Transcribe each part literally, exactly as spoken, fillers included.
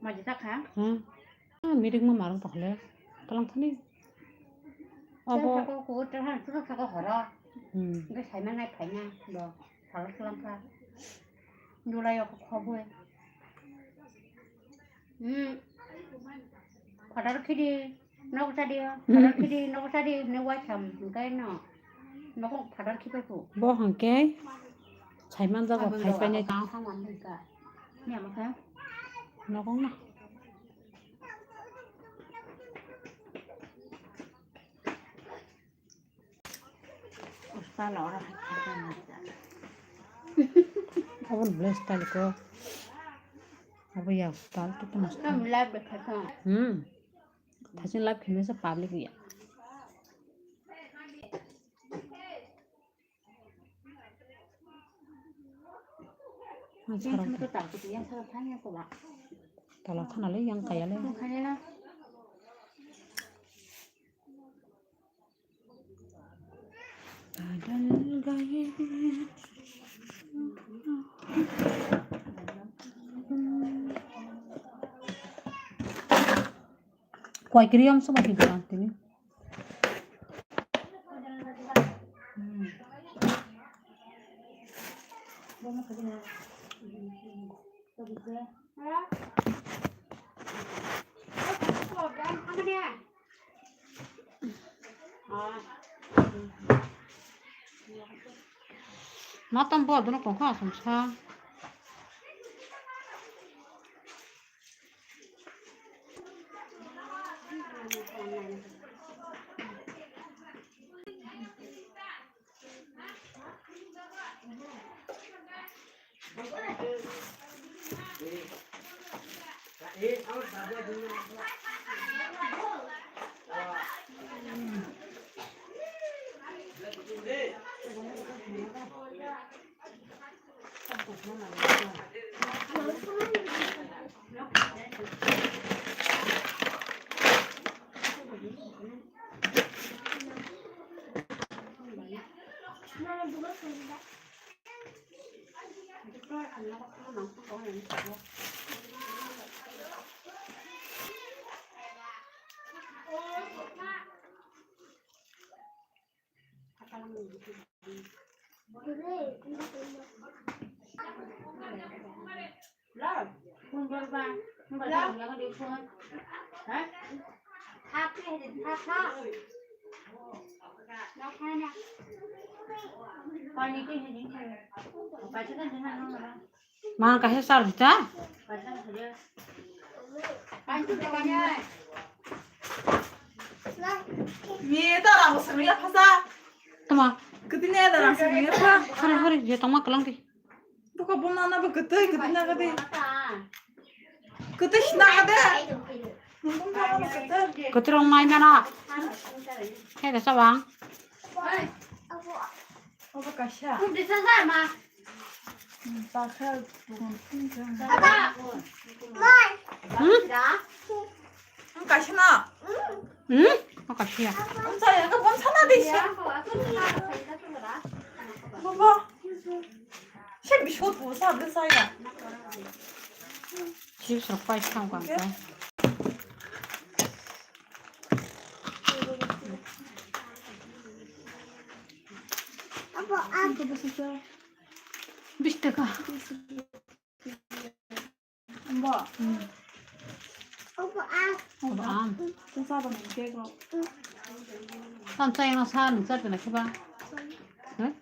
Maji ta kha? Hmm. Ah, mirik ma marung tokhle. Kalang thani. Obo. Sako ko ta han tu sako horo. Hmm. Ge sai ma nai phai na do. Salo salam kha. Dulai ko khoboi. Hmm. Photo khidi. Nok sadi, hmm. Photo khidi, nok sadi, ne wai sam, hingkai no. Nok photo khipai ko. Bo hingke, saiman jago. Abang phai do, painai. Abang sang wan hingka. Ni ama kha? Nokong na. Usta lora hai kha. Abang blue style ko. Abo ya style to tong. Kam live de kha. Hmm. Thaichung live khaimasa public ya. Tala thana le yang kaya le. Koi kiri yang sama sih bilang sini. Matam bo dono kongkha asam sa. Mang kaisa char hita? Ni ta rang sangya phasa. Tama. Kiti ne ta rang sangya pha. Hore hore, je tongma kalang di. Buka bumana ba kiti, kiti na kiti. Kiti sina kiti. Kiti rong mai mana. Hei da sabang. Obo kaisa. Pakha bungan phunjang. Hmm? Ang kaisa na. Hmm? Ang kaisa. Ang saya ka bon sana di siya. Baba. Siya bisot po sa de saya. Chips rok pai sang kang ka. Bis taka. Bo. Obo ang. Tang sa yang sa nung sa tena keba. Hah?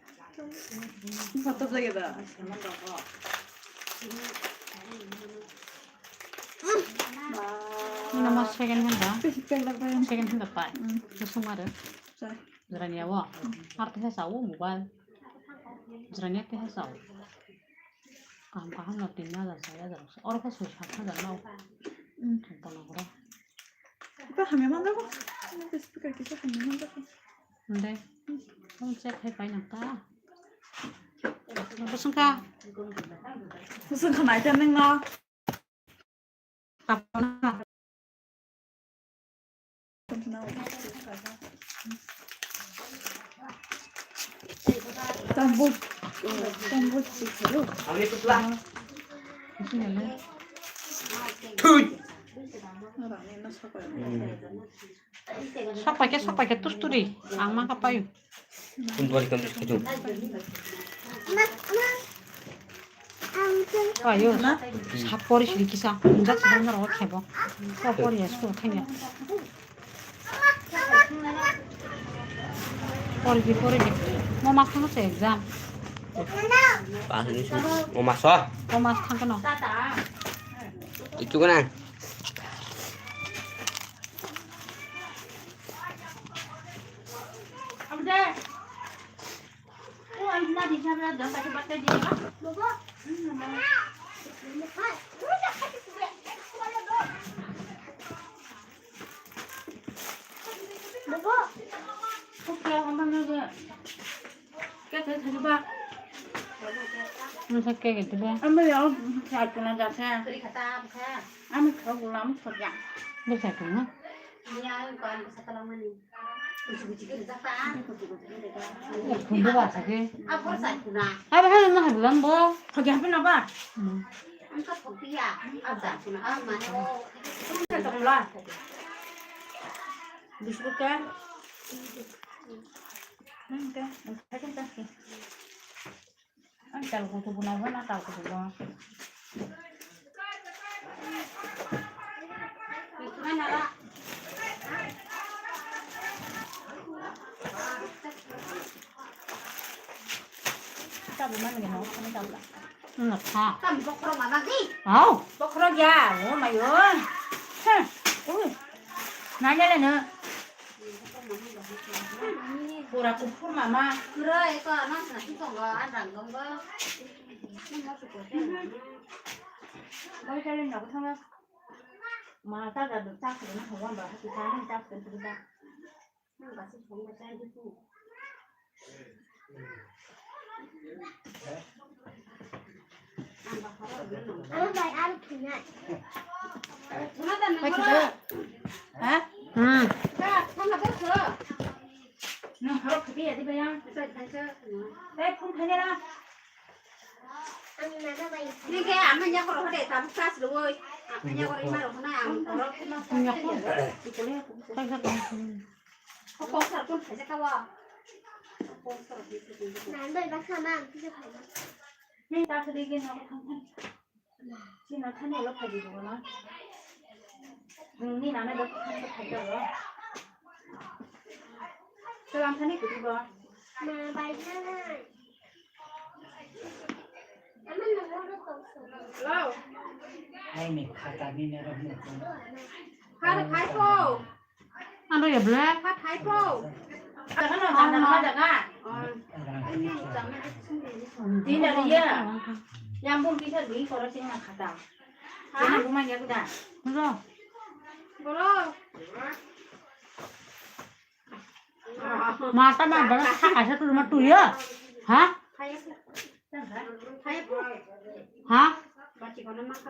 Ini nama second hand da? Second hand da pai. Kusung ada. Jerani awo. Arti sa wo mobile. Jerani arti sa wo. Kaham kaham no tin hajar, sari hajar. Oro khe soi sat hajar no. Tongna koro. Ito hamya manjago. Speaker kisa hamya manjago. Ande. Ang check khai pai nang ta. Bosong kha. Bosong kha nai ta nang no. Tambut, tambut sih. Ang itu lah. Thui. Sok paikhe, sok paikhe, tusturi. Ang ma kapayu. Kun dua ikan terus kacung. Ayo, sapori sini kisa. Injak sedang naro khebo. Sapori ya, school thangya. Pori di, pori di. Mo mas thangno se exam. Pas ini su. Mo mas ah. Mo mas thangno. Itu kan. Nasa ke gitu deh. Ama ya, satu na jasa. Ama kau gula, ama kerja. Dia satu na. Khumbu ba sakhe. Aba hai ma hai bulan bo. Khagi hape na ba? Hmm. Biscuit ka? Hmm, ka. Ang tal kutu bo na bo na tal kutu bo. Nokha. Tam bokhorok mama di. Au. Bokhorok ya, o mayo. Heh. Ui. Nanya le no. Pura kuphur mama. Pura eko anak nasi tongo, anrang tongo. Bai kali nabo thangma. Ma ta ga ta khri na hawa ba, hati ta ni ta khri khri ba. Nang ba si thong ba ta di ku. Ang ba khara. Ang ba ang thina. Thuna ta nang. Ha? Hmm. Ka thang ba so. Nang khara khri ya di ba yang. Sai sai sai. Sai phone thanya la. Nike ama nyakoro hode tabuk tas roi. Ama nyakoro ima rok na ang koro. Nyakoro. Ko kosar kun khaja kawa. Kosar. Nandoi bakha ma ang kisa khaja. Ni ta khade ge na thang thang. Sina thani lo khaji do na. Ni nana do thang thang khaja lo. Salam thani kudi bo. Ma bai thang. Hello. Hai ni khata ni ne roh ni. Khata khai po. Ano ya ble? Khata khai po. Ano na na na daga. Din da ya. Yang bun bisa di koro sing na khata. Ha? Yang bun ma ya kuda. Bro. Bro. Mata ma bara sa kaisa tu ma tu ya. Ha? Ha?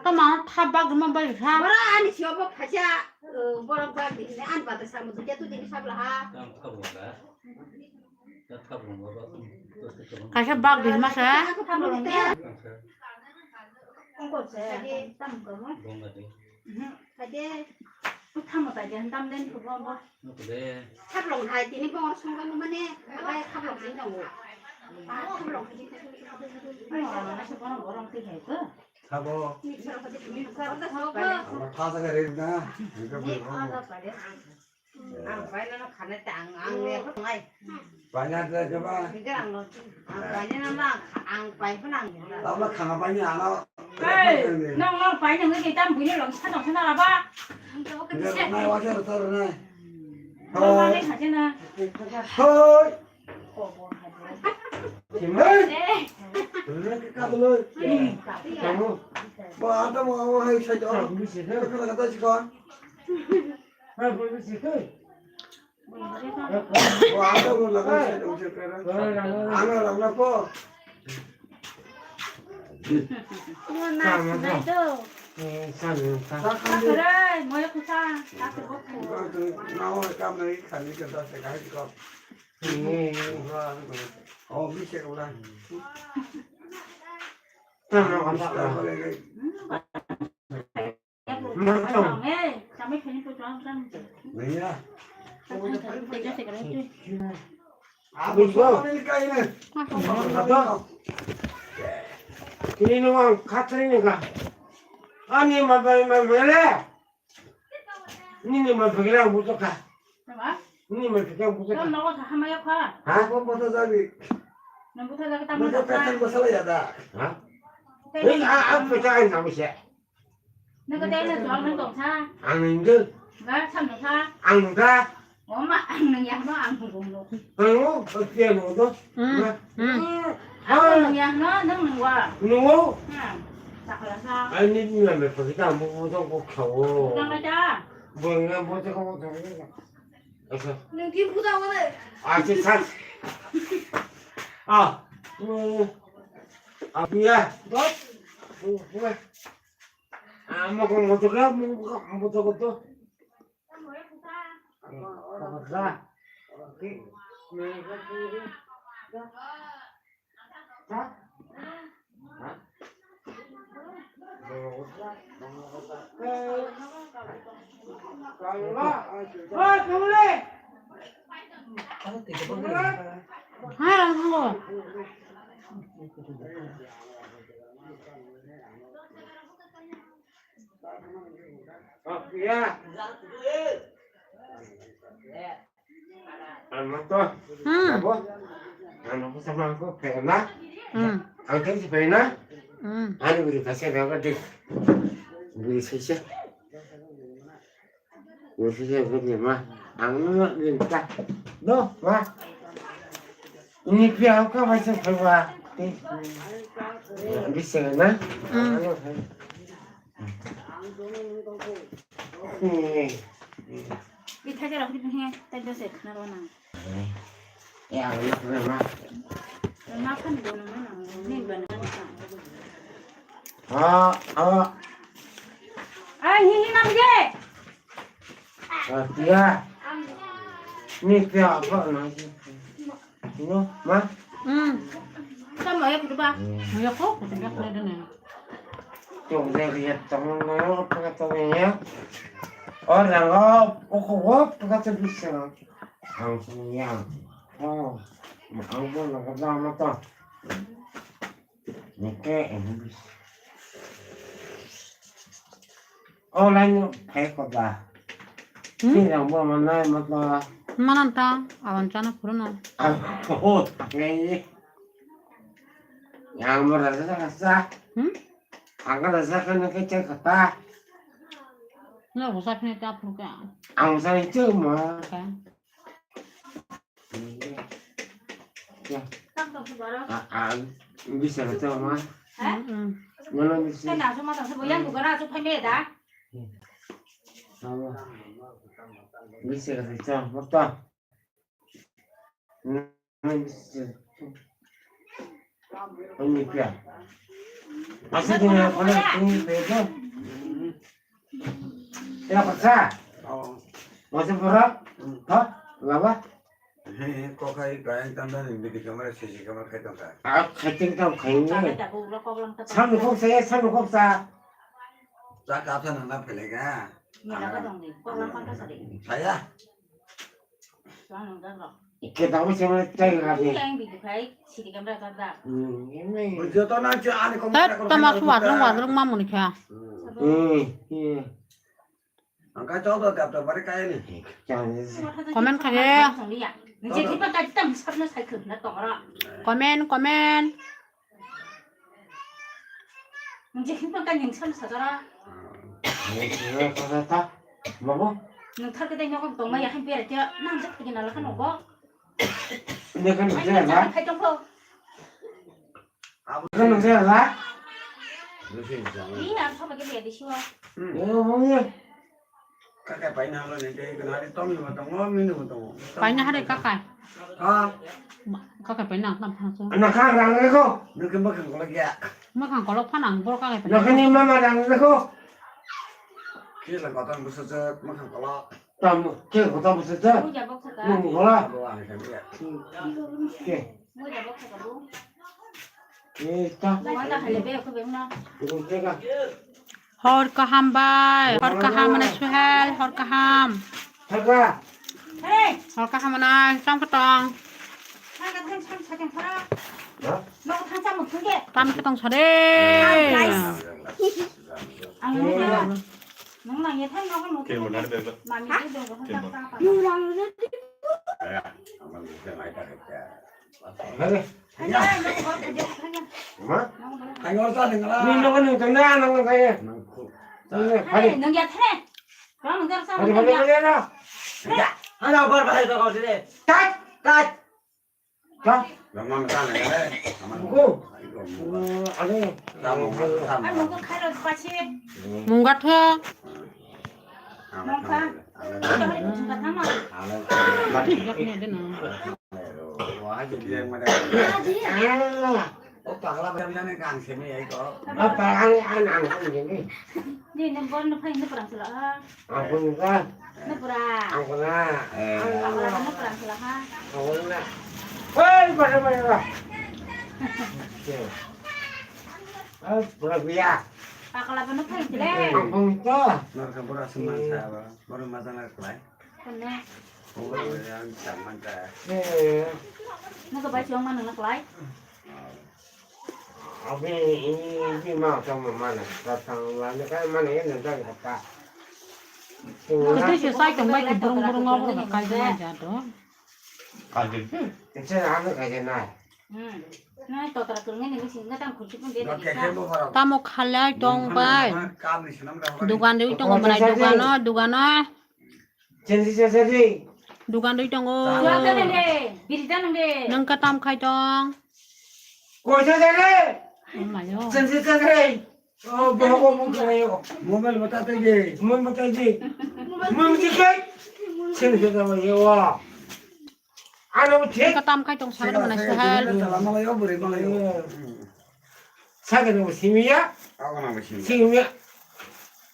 Ka ma thap bak ma bai sa. Bara ani sio bo phaja, eh, borok bak di ne an bata sa mo dukya tu dini sabla ha. Kaisa bak di ma sa. Ongko se tam ko mo. Thade, thamo thade, tam den ko bo bo. Thaplong hai tini bo songkang mane, hai thaplong tini tongo. Ah, thaplong tini. Ai, ora na se bo bo rong tini hai ko. Thabo. Mixer ko tini mixer ko so. Ora tha sa re na. Ni ko bo. Ang bai no khane ta ang ang le ngai. Bai na ta ke ba. Ni ang no. Ang bai no ma ang bai pun ang. Ta ma khana bai ni ano. Hey, nong nong bai nong ke tam bui long sa nong sa na ba. Ni ko nai wa ta ta nai. Nong ma le kha na. Hoi. Ko bo ha. Hey. Eh. Ni ke ka lo. Kamu. Ba ta mo hai sa jo. Ka ka ta si ko. Ang rang na po. Mo na sinai do. Sa khan de. Akhirai, moya kusa. Akhirai. Nao kam nai khani ka da se kai ko. Oh, mi se ko la. Sa na ka sa. Hey, kami kini putra ang kan. Naya. Kan kan kan kan kan kan. Bujo. Kini no ang khatri ni ka. Ani ma bai ma bele. Nini ma pagila buto ka. Nama? Nini ma pagila buto ka. Kau nawa ka hamaya ka. Ha? Kau buto jabi. Nang buto jabi tamu. Buto petan masala ya da. Ha? Hei, a, a, petan na bisa. Nang ka tena jual nang kau sa. Ang nang ke. Ga sam nang sa. Ang nang ka. Oma ang nang ya no ang hung hung no. Ang o, o tiyan o to. Hmm. Ang nang ya no, nang nang wa. Nungo. Ha. Sakala sa. Ani ni na me pakita mo mo to ko khawo. Nang na cha. Bo na mo to ko mo to. Asa. Nang ki buta wa le. Ah, si sa. Ah. Hmm. Ah, ya. Dos. Hmm. Ah, mo ko mo to ka mo ko mo to ko to. Ano to? Hmm. Abo? Ano ko sama ko pena? Hmm. Ang kan si pena? Hmm. Ano beri kasi dapat deh. Beri sisa. Beri sisa beri ma. Ang no ni ta. No, ma. Ini pia ka ba sa ba. Bisa na? Hmm. Ano? Bithai jara hudi bini tai jose na ro nang. Ya, ya, ya. Ma phan do nang nang ni ban. Ah, ah. Ai hi hi nam je. Ah, tia. Ni tia apa na? No, ma? Hmm. Tamo ya kudu ba? Ya ko, kudu ba kudu ne. Tong de ri tong no, paka tong ya. Ora go, o ko go, paka tong bisa. Ang sung ya. Oh, ma ang go na ga ma to. Nike, eh, bis. Online no khai ko da. Hmm? Sini yang bo mana ma to. Mana ta, awan chana puruna. Ah, oh, tak ni. Yang merasa rasa. Hmm? Angka rasa kan ke cek kata. Lo ko sa phne ta pur ka. Ang sa itu ma. Ka. Ya. Ah, ah, bisa kata ma. Hmm, hmm. Mana bisa? Saya nak semua tak semua yang bukan aku phai me da. Bisa kata ma to. Ini pia. Masih di mana? Ini pia. Ya, paksa. Oh. Masih berat? Hah? Lama? He, he, kok khai, kaya tanda ni, bidi kamera, sisi kamera khai tanda. Ah, khai ting tang khai ni. Sambil kok saya, sambil kok sa. Sa kata nana pelega. Ni lama dong ni, kok lama kata sa de. Saya. Ke tamo se mane chai ga de. Yang bidi khai, sisi kamera tanda. Hmm, ini. Joto na cha ani kom. Tat tama su wadrong wadrong ma muni kha. Hmm, iya. Angka chol do tap tap bare kaya ni. Comment khaye. Nje khipa ka tam sabna sai khna tong ra. Comment, comment. Nje khipa ka ning sam sa ra. Nje khipa ka ta. Mabo. Nang thar ka dai nok tong ma ya han pera cha nang jak pagi na la khan obo. Nje kan je la. Khai tong pho. Kan nang je la. Ni ang sama ke dia di siwa. Yo, mong ye. Kakai paina halo ni tei kena hari tong ni matong, ngom ni ni matong. Paina hari kakai. Ah. Kakai paina tam phang so. Anak kang rang ni ko. Nukhe makhang kolok ya. Makhang kolok phan ang bor kakai paina. Nukhe ni mama rang ni ko. Kila kotor busa je makhang kolok. Tam, kila kotor busa je. Buja bok saka. Nung kola. Bo ang kan ya. Ke. Buja bok saka bu. Eh, ta. Wala hale be ko be na. Nung ke ka. Hor kaham bai, hor kaham manai Suhel, hor kaham. Hor kaham manai, cham katong. Cham katong sade. Ni nogo nung tong na, nang nang kaya. Nang ya thre. Hari hari hari na. Hana bar bar to kau sini. Tat tat. Tat. Buku. Ane. Munggat ha. Ni nang bor no phai no pura sala ha. Ang pura. No pura. Ang pura. Ang pura no pura sala ha. Ang pura. Hei, pada pada. Hei, pura biya. Pakala no phai le. Ang pura. Norka bora seman sa ba. Bora mazana klai. Kena. Bora yang saman ta. Nang ka bai chong ma nang klai. Abi ini ini mau sama mana? Datang mana kan mana ini datang apa? Itu sih saya kembali ke burung-burung apa kau kaji aja tuh. Kaji. Itu anu kaji nah. Hmm. Nah, totra kurungnya nih sih nggak tang kursi pun dia tidak. Tamo khalai tong bai. Dugan dewi tong mana dugan o dugan o. Chensi chasari. Dugan dui tongo. Dugan dui tongo. Biri janang de. Nang katam khai tong. Koisa jare. Mayo. Chensi chasari. Oh, boho mo khayo. Mobile bata te ge. Mobile bata ge. Mobile bata ge. Chensi chasari wa. Ano thik. Katam khai tong sabar mana sahal. Malayo buri malayo. Sakhe nungbo simiya. Abo nangbo simiya. Simiya.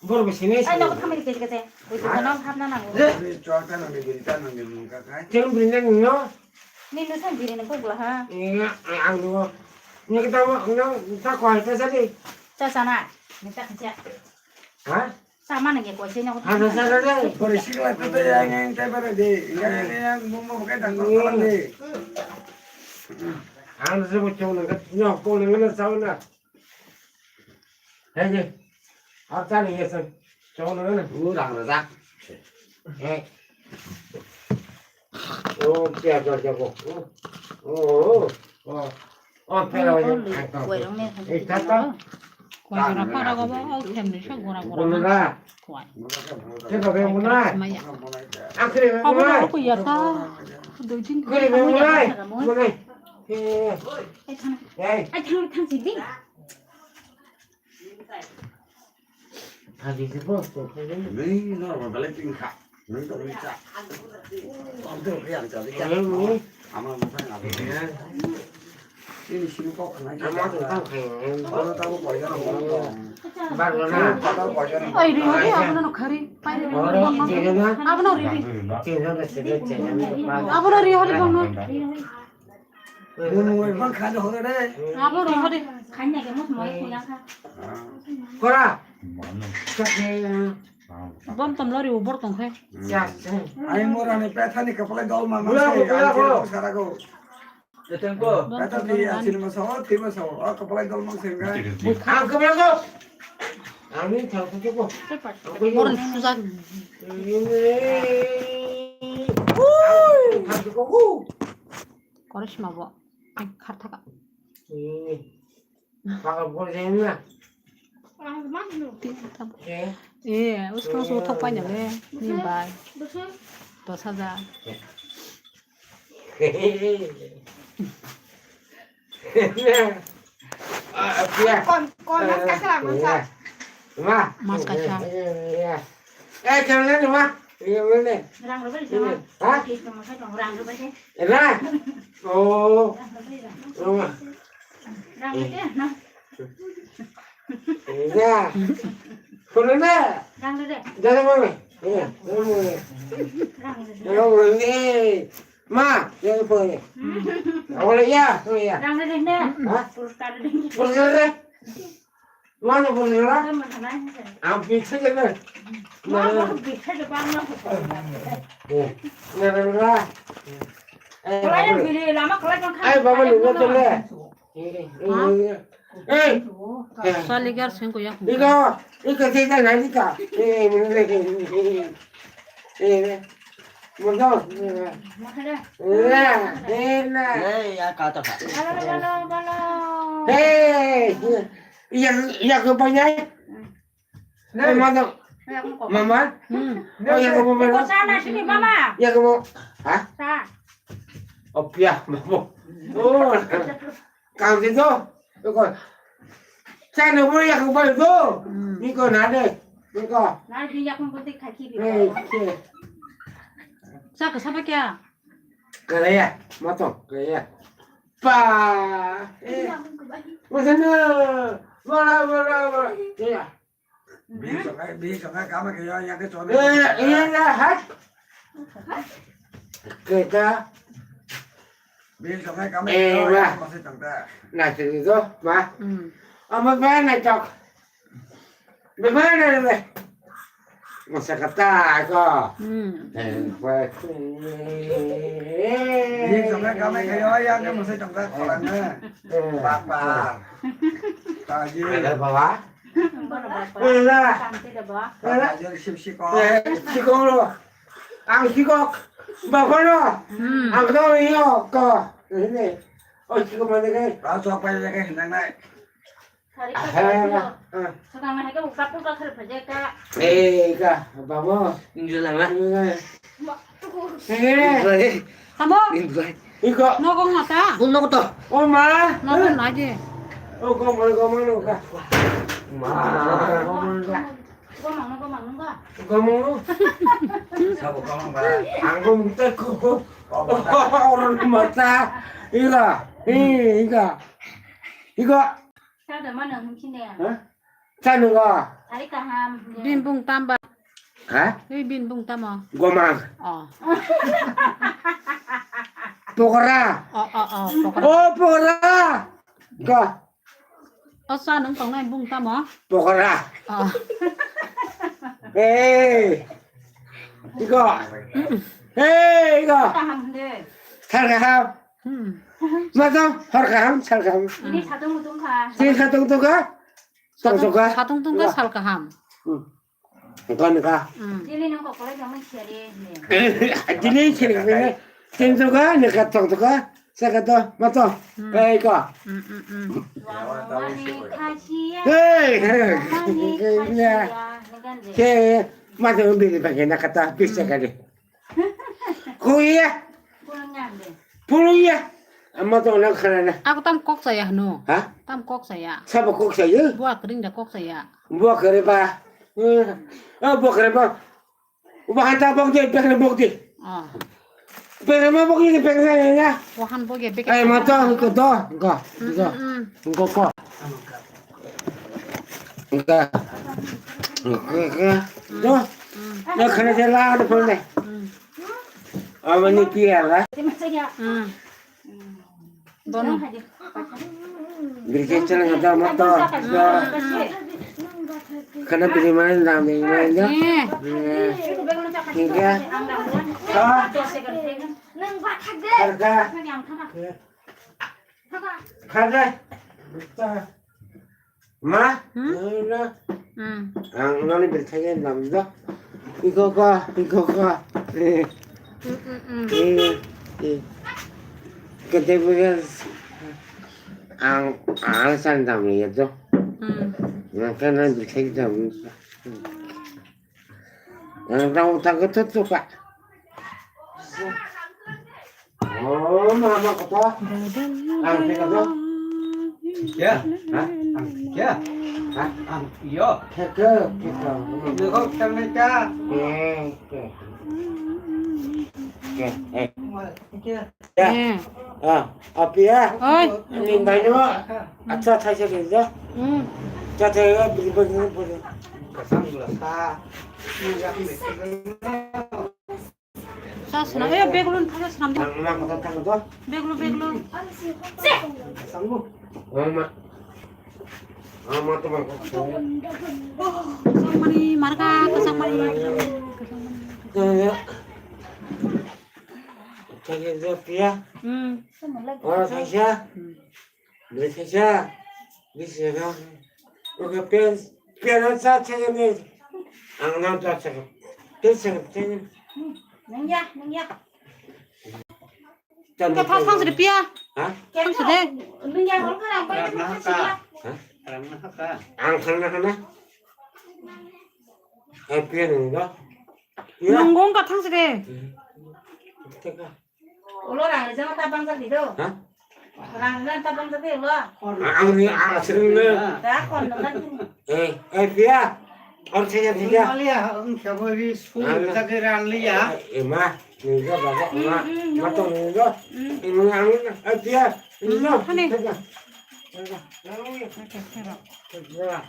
Borokbo sini. Ai, nogo thamani kete kete. Oi, dukano hapna nango. Bwrwi chwak ta nangni bwrwi ta nangni mungka khai. Tei bwrwi nang nino. Ni nusan bwrwi nang kok bwla ha. Iya, ang nungo. Ni kita mo, no, ta koi ta jadi. Cha sana. Ni ta khacha. Ha? Sama nang ya kuaisi nang. Hana sara de. Bori sikla tu tu yang yang tai bara de. Yang yang yang bumbu bukai dang kok kalam de. Hana sebo chong nang kat nyok kong nang na sao na. Hei de. Apa ni ya san? Chong nang na. Urang rajak. Hei. Oh, kya kya kya ko. Oh, oh, oh. Oh, pero ye. Koi rong ne. Eh, tata. Koi rong para go ba, oh, khem ni sa gora gora. Gora. Koi. Ke ba be muna. Maya. Akhir be muna. Apa ko ya sa? Doi din. Koi be muna. Muna. Eh. Eh. Ai thang thang si di. Nui no ba belai tingkha. Nui to nui cha. Ang to yang cha cha. Ama mo phai na. Ini sini kok kena cha. Ama to tang khai. Oro ta ko koi na mo. Bar lo na. Ta ko koi na. Ai ri ho, abono no khari. Pai ri. Oro je na. Abono ri ri. Abono ri ho ri bono. Mui mui bang kha de hore de. Abo ri hore. Kanya ke mus moi kuya kha. Kora. Bom tom lori u bor tong khe. Ai mora ni petha ni kapalai dol ma ma. Bula ko, bula ko. Sara ko. Eteng ko. Petha ni asin ma sao, thi ma sao. A kapalai dol ma se ga. Ang kapalai ko. Ang ni thang ko ko. Mor ni suja. Ini. Thang ko ko. Kore sima bo. Ai, khar thaka. Eh, pakal bol jeng na. Tin tam. Eh. Eh, usko so thok pa nyale. Ni bai. Dos hajar. Ah, ah, iya. Kon, kon, mas kasih lah, mas. Iya. Ma. Mas kacha. Iya, iya. Eh, jangan ni, Ma. Iya, mana? Rang rubel sama. Hah? Rang rubel. Ena. Oh. Rang rubel. Rang rubel, nah. Iya. Kono na? Rang rubel. Jangan mana? Iya, jangan mana? Rang rubel. Jangan mana? Ma, jangan apa ni? Hmm. Awal ya, oh ya. Rang rubel, nah. Hah? Puruskar rubel. Puruskar rubel. Mano ko nila. Ang bitsa ke na. Mano bitsa ke bang na ko. Na na na. Ai baba ni na to le. Eh. Saligar sengko yak. Iko, iko sida na iko. Eh, eh. Mundo. Eh, eh, na. Eh, ya kata ka. Halo, halo, halo. Hey, ya, ya ko banyak. Hey, mama. Mama. Hmm. Oh, ya ko mama. Ko sana sini mama. Ya ko. Ha? Sa. Oh, pia, mama. Oh. Kang sing do. Ko. Sa no bo yak ba do. Hmm. Ni ko na de. Ni ko. Na di yak mo tik thaki bi. Eh, ke. Sa ka sa ba kya? Kaya, matong, kaya. Pa. Eh. Wasa na. Wala, wala, wala. Ya. Bi songai, bi songai kama ke yo ya ke chome. Eh, iya na hat. Kita. Bi songai kama ke yo ya ke masih tangta. Na sini to, ma. Hmm. Ama ba na tok. Be ba na be. Masa kata ko. Hmm. Bi songai kama ke yo ya ke masih tangta kolang na. Papa. Taji. Ada bawa. Wala. Wala. Sikong lo. Ang sikok. Bapano. Hmm. Ang to iyo ko. Ini. Oh, sikok mana kai? Kau sok pai lagi nang nai. Hari ka. Sekarang hari ka buka buka kerja ka. Eh, ka, babo. Injil lama. Ini. Tamo. Injil. Iko. Nogo ngata. Nogo to. O ma. Nogo naje. O ko mo ko mo no ka. Ma. Ko mo no ka. Ko mo no. Sabo ko mo ba. Ang ko mo te ko. Orang mata. Ila. Eh, ika. Iko. Sa da mana hum sine. Hah? Sa nungo. Hari kaham. Bin bung tamba. Ha? Ui bin bung tamo. Gomang. Oh. Pokora. Oh, oh, oh, pokora. Oh, pokora. Go. Oh, sa nung tongnai bung tamo. Pokora. Oh. Hey. Iko. Hey, iko. Kaham de. Thar kaham. Hmm. Mato, hor kaham, sal kaham. Ini satung tungkha. Ini satung tungkha. Satung, satung tungkha sal kaham. Hmm. Kon ka. Hmm. Dili nang ko kolai jang man siare. Dili siare ne. Tin tungkha, ne ka tong tungkha. Saka to, mato. Hmm. Eh, ko. Hmm, hmm, hmm. Hey, hey. Ke, mato bili bagi na kata, bisa kali. Kuya. Pulung ya. Amma to nang khana na. Aku tam kok saya hnu. Ha? Tam kok saya. Sabo kok saya? Buah kering da kok saya. Buah kering ba. Eh, oh, buah kering ba. Ubahan ta bok di, pekre bok di. Ah. Pekre ma bok di, pekre ya. Wahan bok ya, pekre. Eh, mato ko to, ko. Ko. Ko ko. Enggak. Enggak, enggak. Tuh. Hmm. Nah, karena dia lah ada pun deh. Hmm. Apa nih dia lah? Hmm. Dono. Beri kecil nggak ada motor. Karena beri main lah, beri main ya. Eh. Tiga. Ah. Harga. Harga. Ma? Hmm? Nuna. Hmm. Ang nani bil thai nam do. Iko ko, iko ko. Eh. Hmm, hmm, hmm. Eh, eh. Kete bugas. Ang, ang san dam ni do. Hmm. Nang kan nani bil thai dam. Ang rau ta ko tu tu pa. Oh, mama ko to. Ang te ko to. Ya. Ha? Ang ya. Ha? Ang yo. Ke ke ke. Ni ko kan ni ka. Ke ke. Ke eh. Ke. Ya. Eh. Ah, api ya. Oi. Ni bai no. Acha acha acha ya. Hmm. Acha acha ya, bili bili bili. Kasam gula sa. Sa sna, eh, beglun, thang sna. Ang ma kata thang to. Beglun, beglun. Kasam bu. Oh ma. Ama to bang. Kwchangmani marka, kwchangmani. Kaya je pia. Hmm. Ora thaisa. Hmm. Beli thaisa. Beli thaisa. Oke, pia, pia na cha cha ni. Ang na cha cha. Pia cha cha ni. Nang ya, nang ya. Ka thang thang sidi pia. Ha? Thang sidi. Nung ya hol ka rang pai. Rang na ka. Ha? Rang na ka. Ang thang na ka na. Eh, pia nung ba. Pia. Nung gong ka thang sidi. Teka. Ulo rang rijak ta bang jati do. Ha? Rang rijak ta bang jati ulo. Ang ni ang sering ne. Da kon na. Eh, eh, pia. Or saya dia. Malia ang khabari su ta ke ran liya. Eh, ma, ni ga ba ga ma. Ma to ni ga. Ini ang, eh, pia. Ini ga. Hani. Teka. Teka. Teka.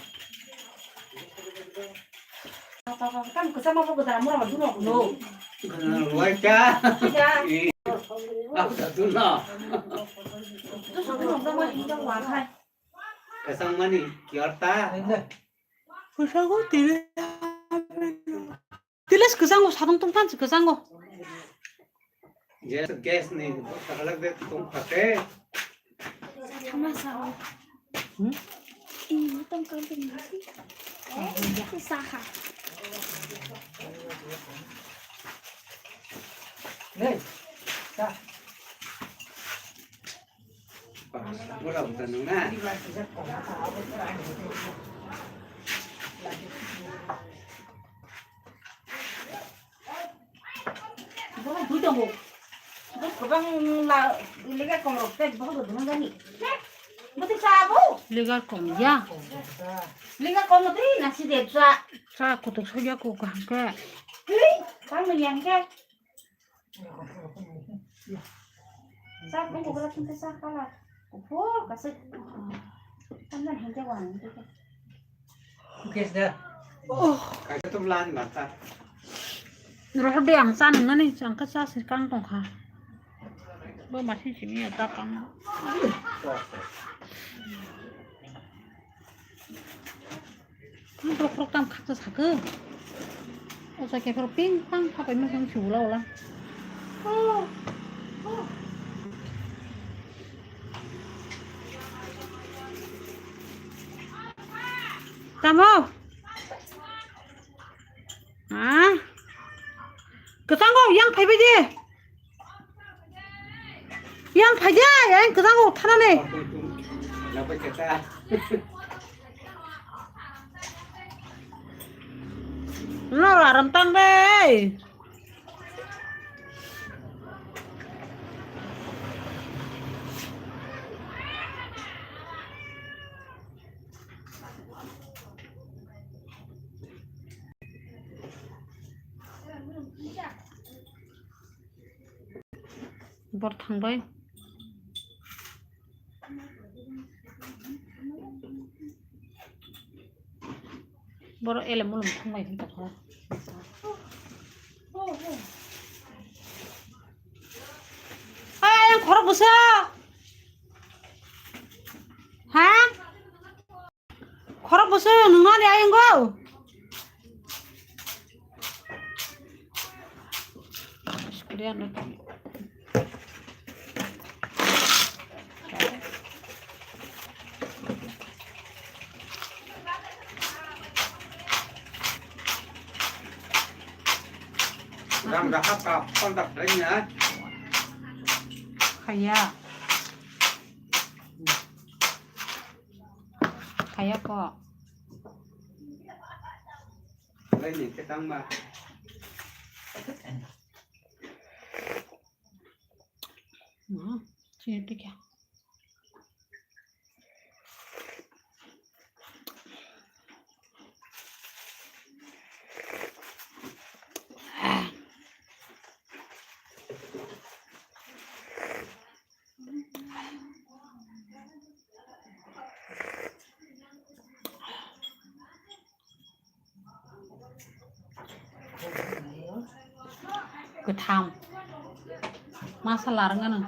Tam kwchama bo gwdar mora ma duno kuno. Waita. Ya. Apa duno? Tu satu nong sama ini kan wahai. Kasang mani, kiorta. Pusago tile. Tiles kwchango, sadung tong thansi kwchango. Gas, gas ni, bwsajwk de tong phate. Sama sao. Hmm? Ini tong kang tong nasi. Eh, saha. Hey, sa. Mura buta nung na. Bohong bui tongo. Bo kwbang la, lega kom rok tei bohong rok dunu jani. Bo tei sa bo? Lega kom ya. Lega kom tei nasi de sa. Sa kutuk soya ko kaham ke. Tei, kang ni yang ke. Sak bung kukla kinte sak kala. Kuphur kasik. Tamdan hengke wang. Kukis da. Oh. Kaisa tum lan bata. Rohor de ang cha nang nani, ang kha cha se kang tong kha. Bo masi simi ya ta kang. Borok borok tam khaksa sakhe. O jaga phoro ping pang hapai ma khe wng si ula ula. Tamo? Ha? Kwchango yang phaibai di. Yang phai di, yang kwchango thanani. No, aram tang de. Bor thangbai. Boro ele mulum thangbai hinta kha. Ay, ayang khorok busa. Ha? Khorok busu nungno ni ayang go. Rang dahap ka kontak lain ya. Kaya. Kaya ko. Laini khe tangma. Hmm, sini tu kya? Kwtham. Masala rwngano.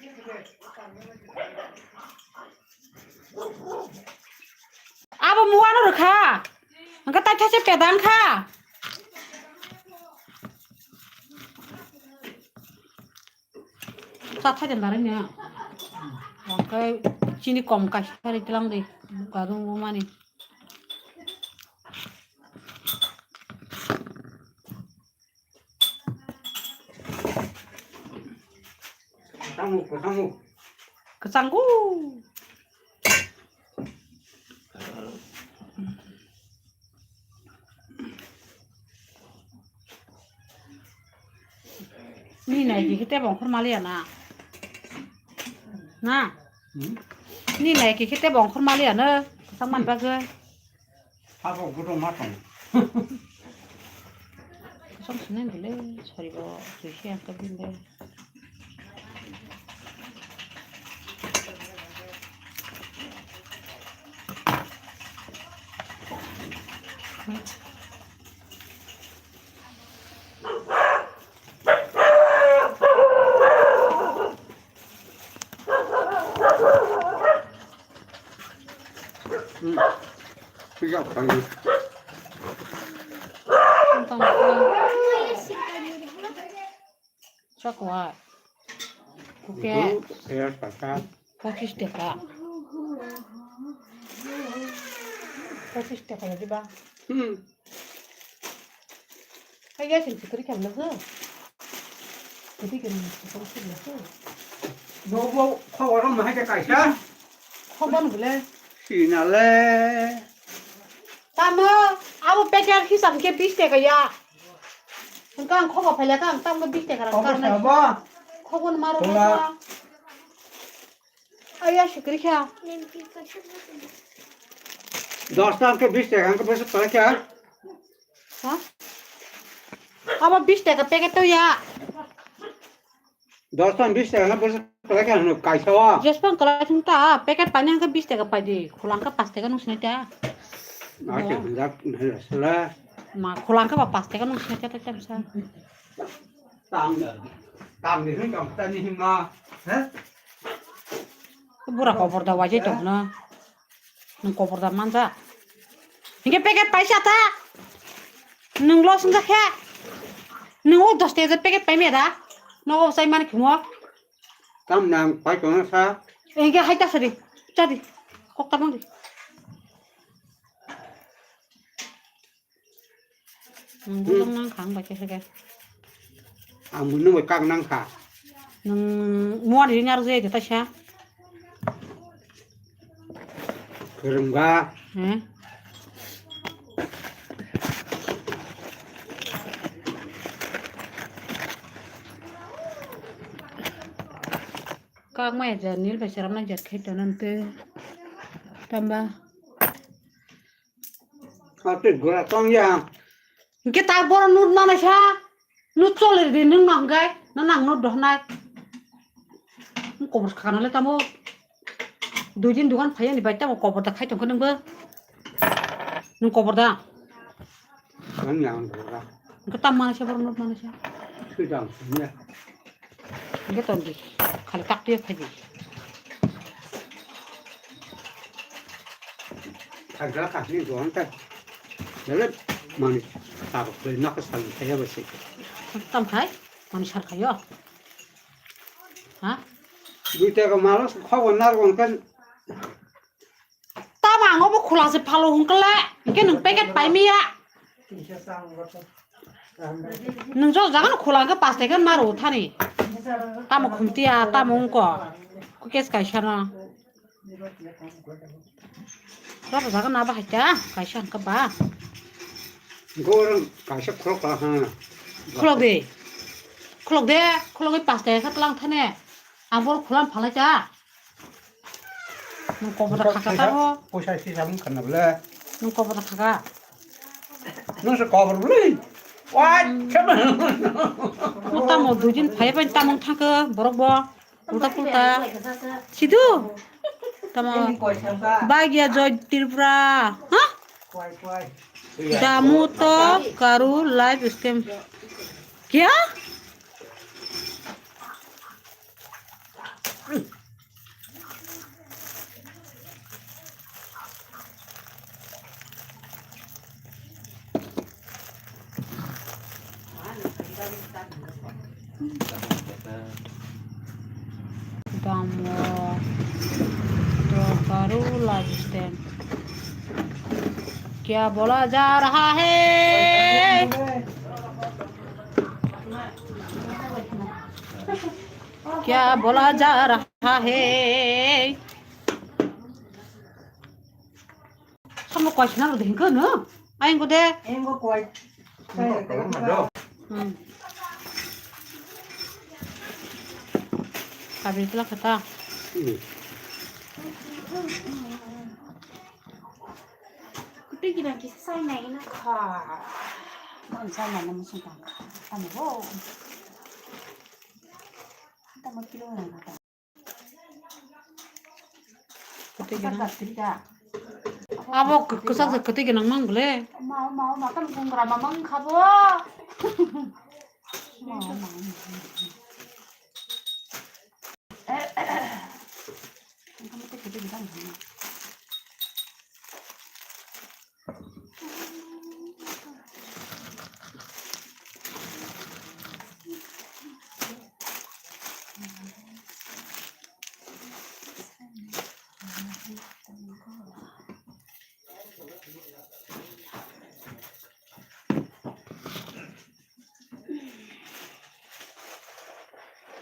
Abo muano rwkha. Hwnkhe taithaisa pedang kha. Cha thai dan darang ya. Hwnkhe chini kom kaisa ri tlang di. Gadung bumani. Kwchangmu, kwchangmu. Kwchanggu. Ni nai khe tebo ongkhor maliya na. Na? Hmm? Ni nai khe tebo ongkhor maliya na. Kwchang man bagwi. Sabo gudo ma tong. Kosong sinai bole, sori bo, tuise ang kabin de. Chakwa. Kuke. Pochis taka. Pochis taka diba? Hmm. Kaya sing sikri kemna ho. Jadi kemna sikri kemna ho. Bo bo khobor ma hai kaisa. Khobor bole. Sinale. Tamo abo packet hisab ke bis taka ya. Engka ang khobor phailaka ang tamo bis taka rang. Khobor karnai. Sabo. Khobor maro. Tuma. Aya sikri kha. Dos ta ke bis taka ke bese pala kha. Ha? Abo bis taka packet to ya. Dos ta bis taka ke bese pala kha no kaisa wa. Jespan kala thung ta packet pani ang ke bis taka pai di. Khulang ke pas taka nung sinai ta. Ma ke hunjak sala. Ma khulang ke ba pas taka nung sinai ta ta sa. Tang, tang ni hwn tang ta ni hwn ma. He? Bura kobor da wajai tong na. Nung kobor da manja. Hingke packet paisa ta. Nung lo sungja khe. Nung o dos taka packet pai me da. Nogo sai mani khumo. Tam nang pai tong sa. Hingke hai ta sari. Chadi. Kok ta bang di. Nung bujang nang kha ang bai khe khe. Ang buino bai kak nang kha. Nung muar ring ar je ta sa. Kerem ga. He. Kak mai ja nil bai seram nang ja khe ta nang te. Tamba. Ate gora tong ya. Hingke ta boro nut manai sa. Nut chole di nung nang gai. Na nang nut dohnai. Kobor khana le tamo. Dui din dugan phai ani bai tamo kobor da khai tong khe nung bo. Nung kobor da. Ang yang gora. Hingke tam manai sa boro nut manai sa. Sudang ya. Hingke tong di, khali tak tuya khaidi. Khajala khasni don ta. Dale mani tar khoi nak sal khaya basi. Tam khai, mani sar khayo. Ha? Dui taka malo khobo nar gon kan. Tamo ang obo khula se phalo hwnkhe le, hwnkhe nwng packet pai miya. Nwng jora jaga no khula hwnkhe paste khe ma rw thani. Tamo khumtiya, tamo wngko. Kukes kaisa no. Jora jaga no abo hai ta, kaisa hwnkhe ba. Gorong kaisa khulok la ha. Khulok de. Khulok de, khulok de paste khe tlang thani. Ang bor khula phalai cha. Nwng kobor da khaka tamo. Poisa si sabung kana bole. Nwng kobor da khaka. Nwng se kobor bole. Wai, chama. Mo tamo dui din phai bai tamo thangkhe borok bo. Ulta pulta. Sidu. Tamo. Bagya Joy Tripura. Ha? Damu to karu live scam. Kya? Damo. Dokaru lifestyle. Kya bola ja raha hai? Kya bola ja raha hai? Samo koi sina lo dengko no? Ai ngo de. Engo koi. Hmm. Kabri tla kata. Kutu gina kisa sai nai na kha. Mon sai nai na musun tang kha. Tamo ho. Tamo kilo na. Kwtwi gwnang. Abo kwchak kwtwi gwnang mang bole. Ma, ma, ma, kan bungra ma mang kha bo. Ma, ma.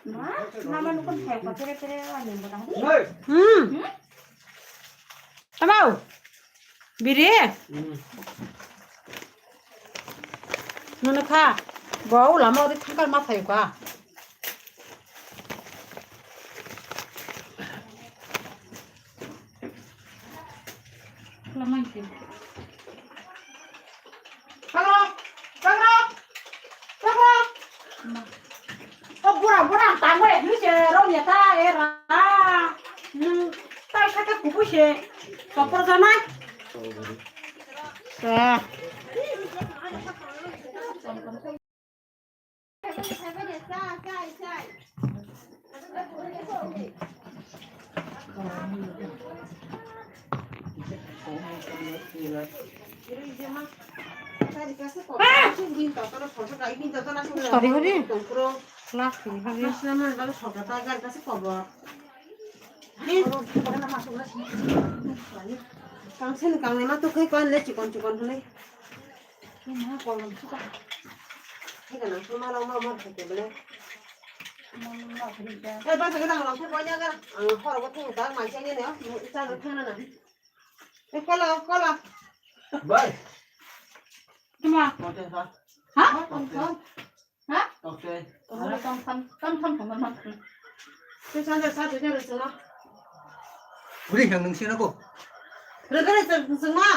Ma, mama nukun thai ko tere tere ani bola hari. Hmm. Hmm? Tamau. Biri. Hmm. Nunu kha. Bo lama ori thangkar ma thai ka. Hello, hello, hello. O bura, bura, tamo e, ni se ro ni ta e ra. Nung tai kha ke kubu se. Kopor jana. Eh. Sorry, sorry. Last, sorry. Kang sen kang ne ma to kai kon le chikon chikon hole. Ina kolom suka. Thika nang suma lo ma ma thake bele. Ma ma thake. Eh, ba thake nang lo thake banya ga. Ang hor ko thung ta ma chang ne. Cha lo thang na na. Eh, kola, kola. Bai. Tuma. Kote sa. Ha? Kote. Ha? Kote. Kote tam tam tam tam tam tam. Te sa sa sa te sa. Uri yang nung sina ko. Re re sa sa ma.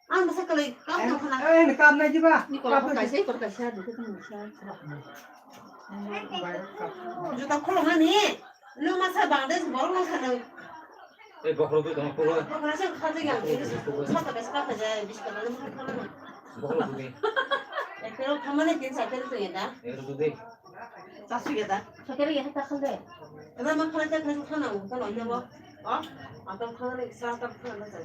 Ang bwsa kwlwi kam tong khna. Eh, eh, kam nai diba? Ni kolok kaisa, kolok kaisa, dukhe tong sa. Juta khuluk nani. Lo masa bangde borok masa nang. Eh, bokhorok dui tong khuluk. Bokhorok se kha jai yang. Sata bes ka kha jai, bis ka na khuluk na. Bokhorok dui. Eh, pero khamane tin sa pero to yeda. Eh, dui. Chasu ya da. Chakere ya ta khal de. Ema ma khana ta khana khana ko no yabo. O, atam khana le sa atam khana le sa.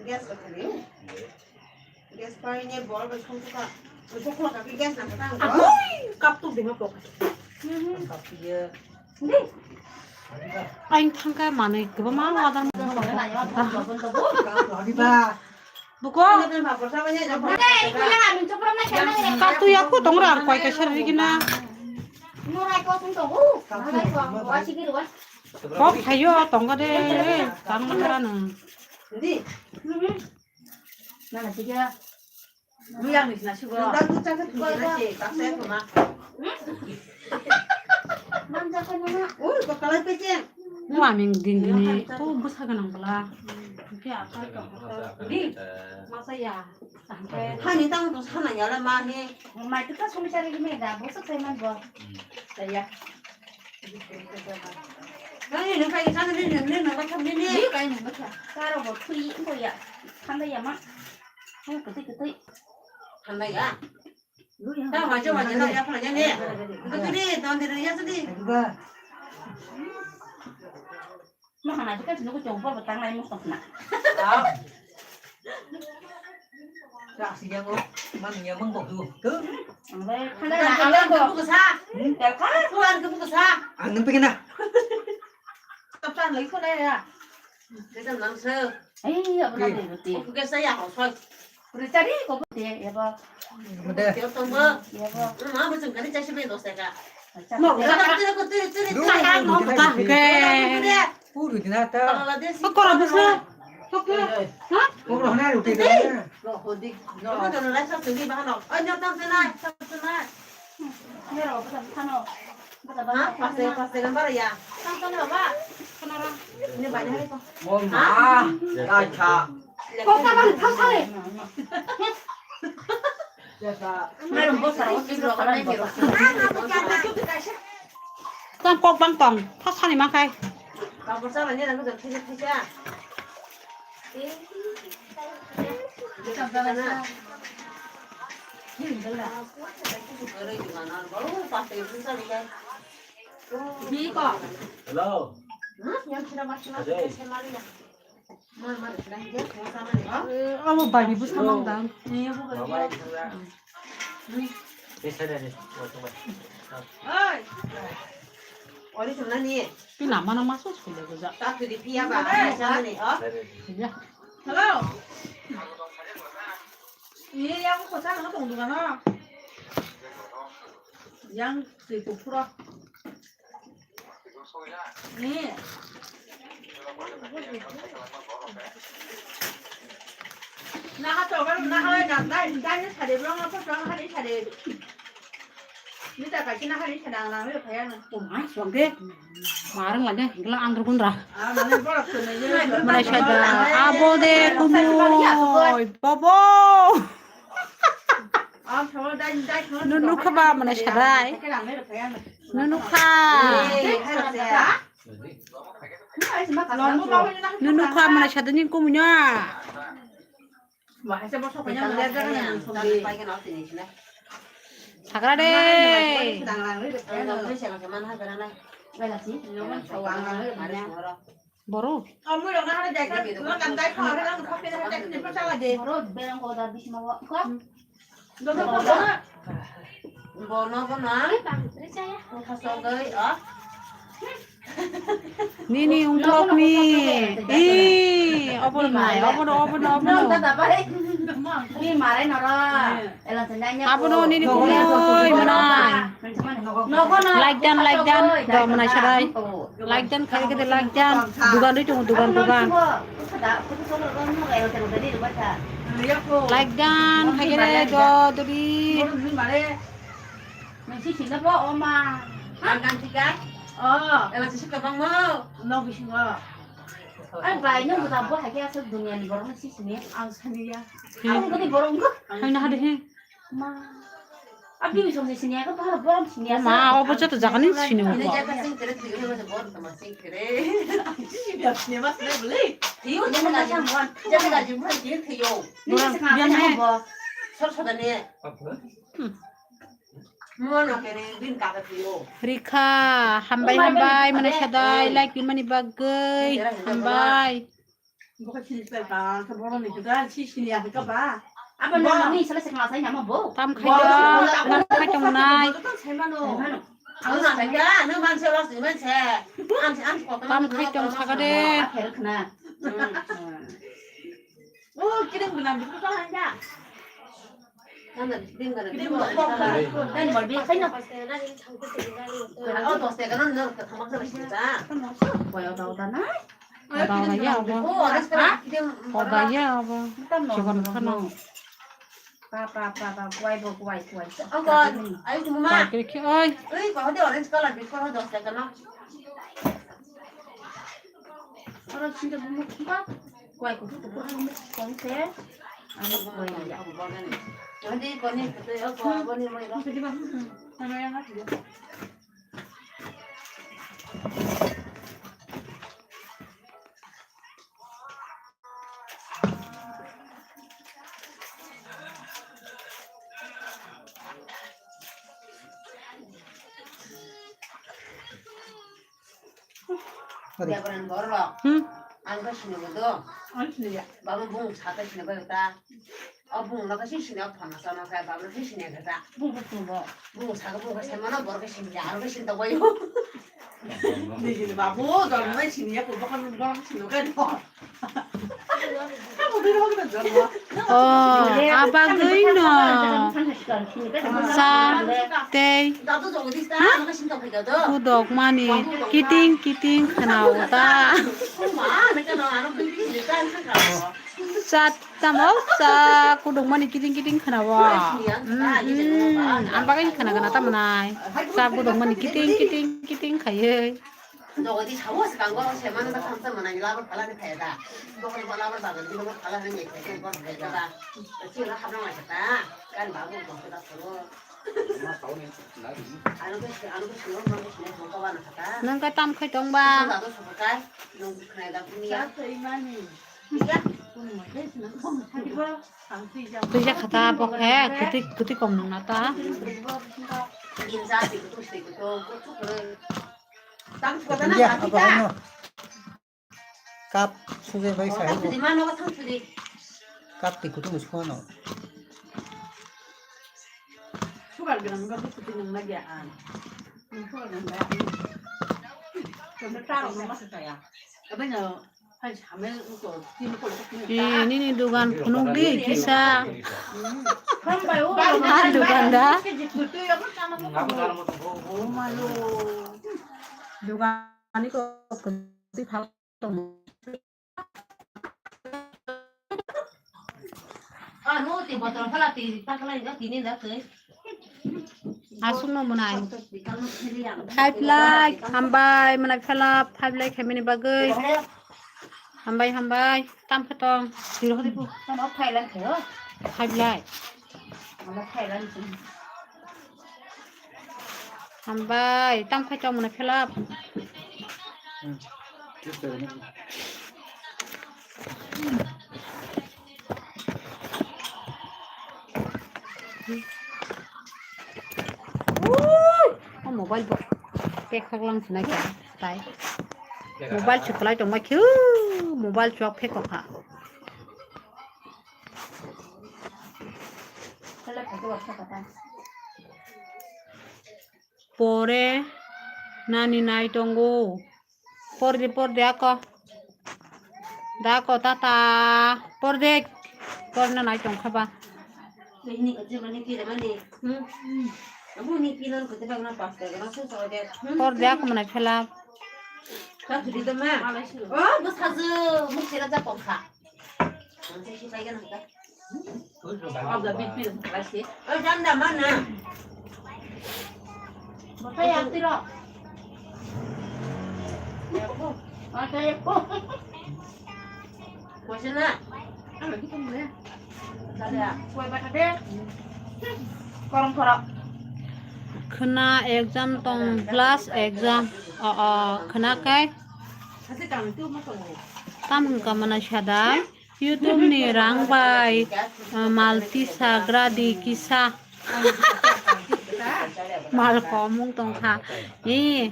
Gas ka khani. Gas pai ne bol bai khum ka. Ko khula ka gas na ka ta. Agoi, kap tu dima pok. Kap tu ye. Aing thangka manui kwbangma order. Buko. Kap tu ya ko tongra ar koi kaisa rigi na. Kok thayo tonga de. Tang na kara nang. Nana sih ya. Lu yang di sana sih gua. Nang tu cakap tu na sih, tak saya tu mah. Mang cakap mana? Oh, kok kalau peceng. Wah, ming ding dini. Oh, bus hagan nang bela. Oke, apa kok? Di, masa ya? Sampai. Hani tang tu sana ya lah mah ni. Mai kita sumi cari gini dah, bos saya man gua. Saya. Nang ini kai sana ni ni ni nang macam ni ni. Ni kai nang macam. Karo bo thui ko ya. Tanda ya ma. Hai kete kete. Tanda ya. Ta wajo wajo ta ya phana ya ne. Ko tu ni don de ya tu ni. Mahana jika sini ko chong por batang lai mo sokna. Rak si yang o, man yang mang bok tu. Tu. Ang bai khana na ala ko. Ko sa. Tel ka. Ko an ko sa. Ang nang pekena. Tap san lai ko na ya. Kita nang se. Ai, apa nanti nanti. Ko ke saya ho soi. Pura cari ko pun dia ya ba. Mede. Dia tunggu. Ya ba. Mama macam kali casi be dos ka. Mau ka tu tu tu tu tu. Oke. Puru dina ta. Bangladesh. Kok kok bisa? Kok ke? Hah? Kok rohna ruti dina. Rohodi. Rohodi dina lai sa sini bahano. Oh, nyata senai, sa senai. Nero, bata bata no. Bata bata. Ha, paste paste gambar ya. Tang tang ba. Kenara. Ini banyak itu. Mom ma. Kacha. Kok kabar thasale? Tam kok bang tong, thasani ma khai. Hello. Ajay. Eh, abo bai ni bwsa mang dang. Oi. Ori chumna ni. Pi nama nama sos kule goja. Ta tu di pia ba. Chumna ni, oh. Ya. Hello. Ni yang ko sa no tong dukan no. Yang si kupro. Ni. Naha to kan naha dai dai sare bro ma to naha dai sare. Ni ta ka kina hari sana na me phaya na. O ma suang de. Marang lade hingla ang rukun ra. Ah, mane borok to ne. Mana sada abo de kumoi bobo. Nunu khaba mana sadai. Nunu kha. Nunu kha mana sadani kumui na. Sagra de. Boro. Bono bono. Khasogwi o. Nini ungkok ni. Ih, obo nai, obo no, obo no, obo no. Abono nini kumoi manai. Like dan, like dan. Do manai sarai. Like dan khai kete like dan. Dugan rwi tongo, dugan, dugan. Like dan khai kete do duri. Nang si sinda bo oma. Ang kan tiga. Oh. Ela si suka bang mo. No bisingo. Ai bai no buta bo hai khe asal dunia ni borok si sini. Ang sani ya. Ang gani borok. Hai na hade he. Ma. Abi mi song sini ya ko bahar borom sini ya. Ma, obo joto jaga ni sini ko. Ini jaga sing kere tiga ni masa borok ma sing kere. Sini ya sini mas le beli. Tiyo jaga sing buan. Jaga sing buan tiyo tiyo. Ni sing apa ni bo? Sor sor ni. Rikha, hambai, hambai, mane sadai, like rimani bagwi, hambai. Tam khai do, tam khai tongnai. Tam khai tong sakade. Oh, kirim gwnang, bikhu ta hanja. Nang da kirim gwnang, kirim gwnang. Nang mol bi khaino. Oh, dos taka no, no, thamak sa sita. Boy, oda, oda na. Oda, oda ya, oda. Oh, orange color, kirim. Oda ya, oda. Chigon khano. Pa, pa, pa, pa, kuai bo, kuai, kuai. Uncle, ayo, mama. Kuai kiri ki, oi. Oi, kau ada orange color, bikhu dos taka no. Oro sinde bumuk ba, kuai kutu kutu bumuk kong te, ano kuai ya. Jadi koni kutu ya, ko boni mai ro. Bebaran borok. Hmm. Ang khe sinigo do. Ang siniya. Baba bung sata sinigo ta. O bung no khe siniya phone sa no khe baba khe siniya khe ta. Bung khe sinigo. Bung sa bung khe siniya mano borok khe siniya aro khe siniya to boyo. Nijini babu jolmai siniya ko bokon bokon siniya khe no. Oh, abagwi no. Sa tei kudok mani kiting kiting khwnao ta. Sa tamo sa kudok mani kiting kiting khwnao. Mm, mm. Ang bagwi khwna gana tamo nai. Sa kudok mani kiting kiting kiting khaiwi. Dogodi sawo swkango se mano da thamsa manani labar phalani phai da. Bokol bo labar bagan di labar phalani ni phai bor phai da. Chi la habna ma ta. Kan babu ko da ko. Anu ko anu ko sino ko sino ko wa na ta. Nang ka tam khai tong ba. Nang ko kai nang ko khai da dunia. Sa sai mani. Iya. Tuja khata bokhe kuti kuti kom nang nata. Iya, apa ano? Cup suje bai sai. Cup ti kutung sikono. Sugar gram ga kuti nang lagi an. Sugar gram ba. Kono taro masa saya. Abang Ee, nini dugan phunuk di kisa. Ha dugan da? Dugan ni ko kwtwi phal tong. Aswkno mwnai. Five like, hambai, mwnai phela five like khaimani bagwi. Hambai, hambai, tam khe tong. Five like. Hambai, tam khai tong mwnai phela. O mobile bo pekhak lang sinai kha tai. Mobile chuklai tongma khiu, mobile chuak phekok kha. Pore nani nai tongo. Porde, porde ako. Da ako tata. Porde. Porna nai tongkha ba. Porde ako mwnai phela. Oh, bwsajwk, muk sera ja tongkha. Ang se si pai gana ta. Abla bit bit lai se. Oh, janda mana? Bapa ya tiro. Ya ko. Mata ya ko. Kuasa na? Ano kita mulai. Tadi ya. Kue bata de. Korong korong. Khna exam tong, last exam. Oh, oh, khna kai. Tam hwnka mwnai sadai. YouTube ni rang bai, ah, mal tisa gradi kisa. Mal komung tongkha. Ee,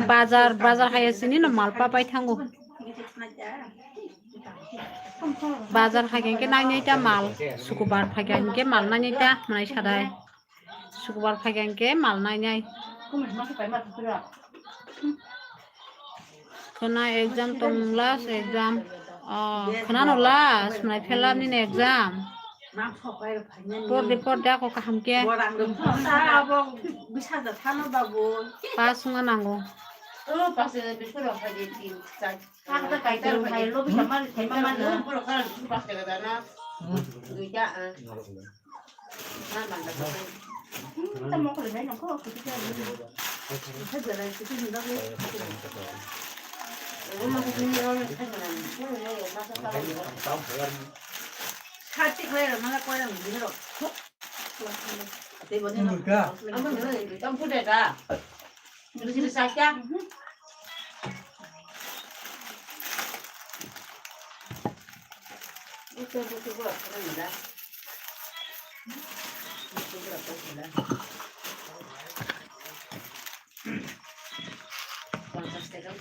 bazar, bazar haya sini no mal papai thango. Bazar hagengke nai nai ta mal. Sukubar hagengke mal nai nai ta, mwnai sadai. Sukubar phaikha hinkhe mal nainai. Khwna exam tong, last exam. Oh, khwnano last, mwnai phela nini exam. Porde, porde ako kaham khe. Pass wngna nango.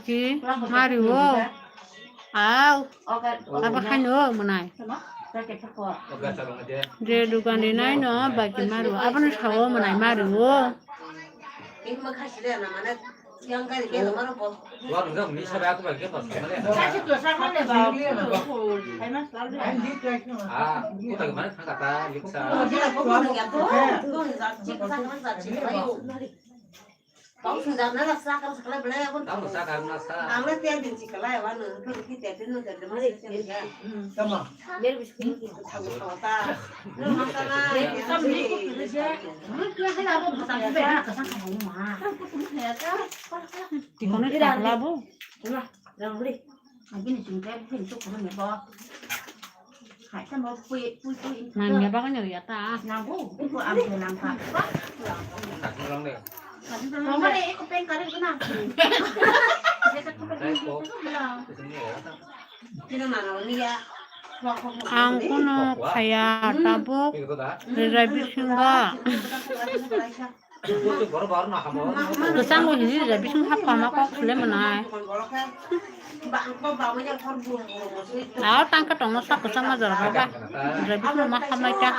baki mario. Au, abo haino mwnai. Je dukan rinai no baki mario. Abono sao mwnai mario. Tamo sa karna la sa karna sa khlai belai abon. Tamo sa karna sa. Ang le tiya din si khlai wa no, thung ki tiya din no tiya din ma si tiya. Tamo. Tamo sa na. Tamo ni ko kile je. Ru tiya khlai abo bata be na ka sa ka ma. Tikono khlai bo. Rang bri. Agini chingke bini chukuru ni bo. Hai ta mo pui pui pui. Nang ya ba kan ya ta. Nang bu bu am ke nang ka. Nang le. Nang le eko pen kare na. Kino na na ni ya. Ang kuno khaya tabuk rijai bisingo. Kwchang bo hini je bising hap kama kok sule mwnai. Aro tangka tongma sak kwchang ma jora ba. Je bising ma hap mai ta.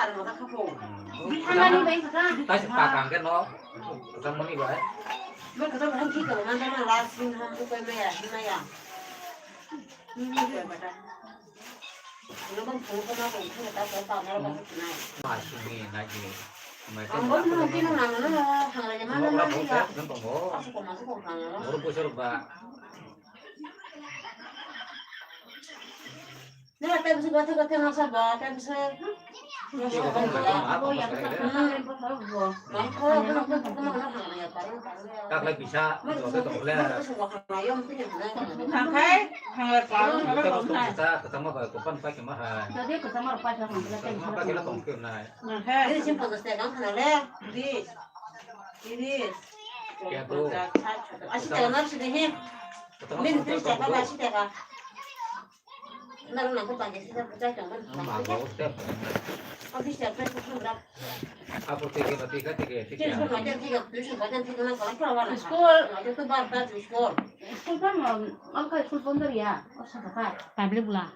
Masini nagi. Ang bo nung kino nang no, hang lai ma nang ma ya. Nang tongo. Aku koma aku koma. Baru bosor ba. Nila tei bisi gothe gothe masa ba, tei bisi. Kaklai bisa, joto tongkle. Tangkai, tangkai, tangkai. Kita kosong kita, kita mah kayak kopan pakai mahal. Jadi kita mah pakai mahal. Kita mah pakai lah tongke nai. Ini sih pantas teh kan kenal ya, Idris. Idris. Ya, tuh. Asyik tengah harus deh. Kita mah Min tris cakap asyik tengah. Nang nang ko panggil sih, percaya jangan. Apa tiga, tiga, tiga, tiga. School. School kan, um, apa school pondor ya? Oh, satu kah? Public lah.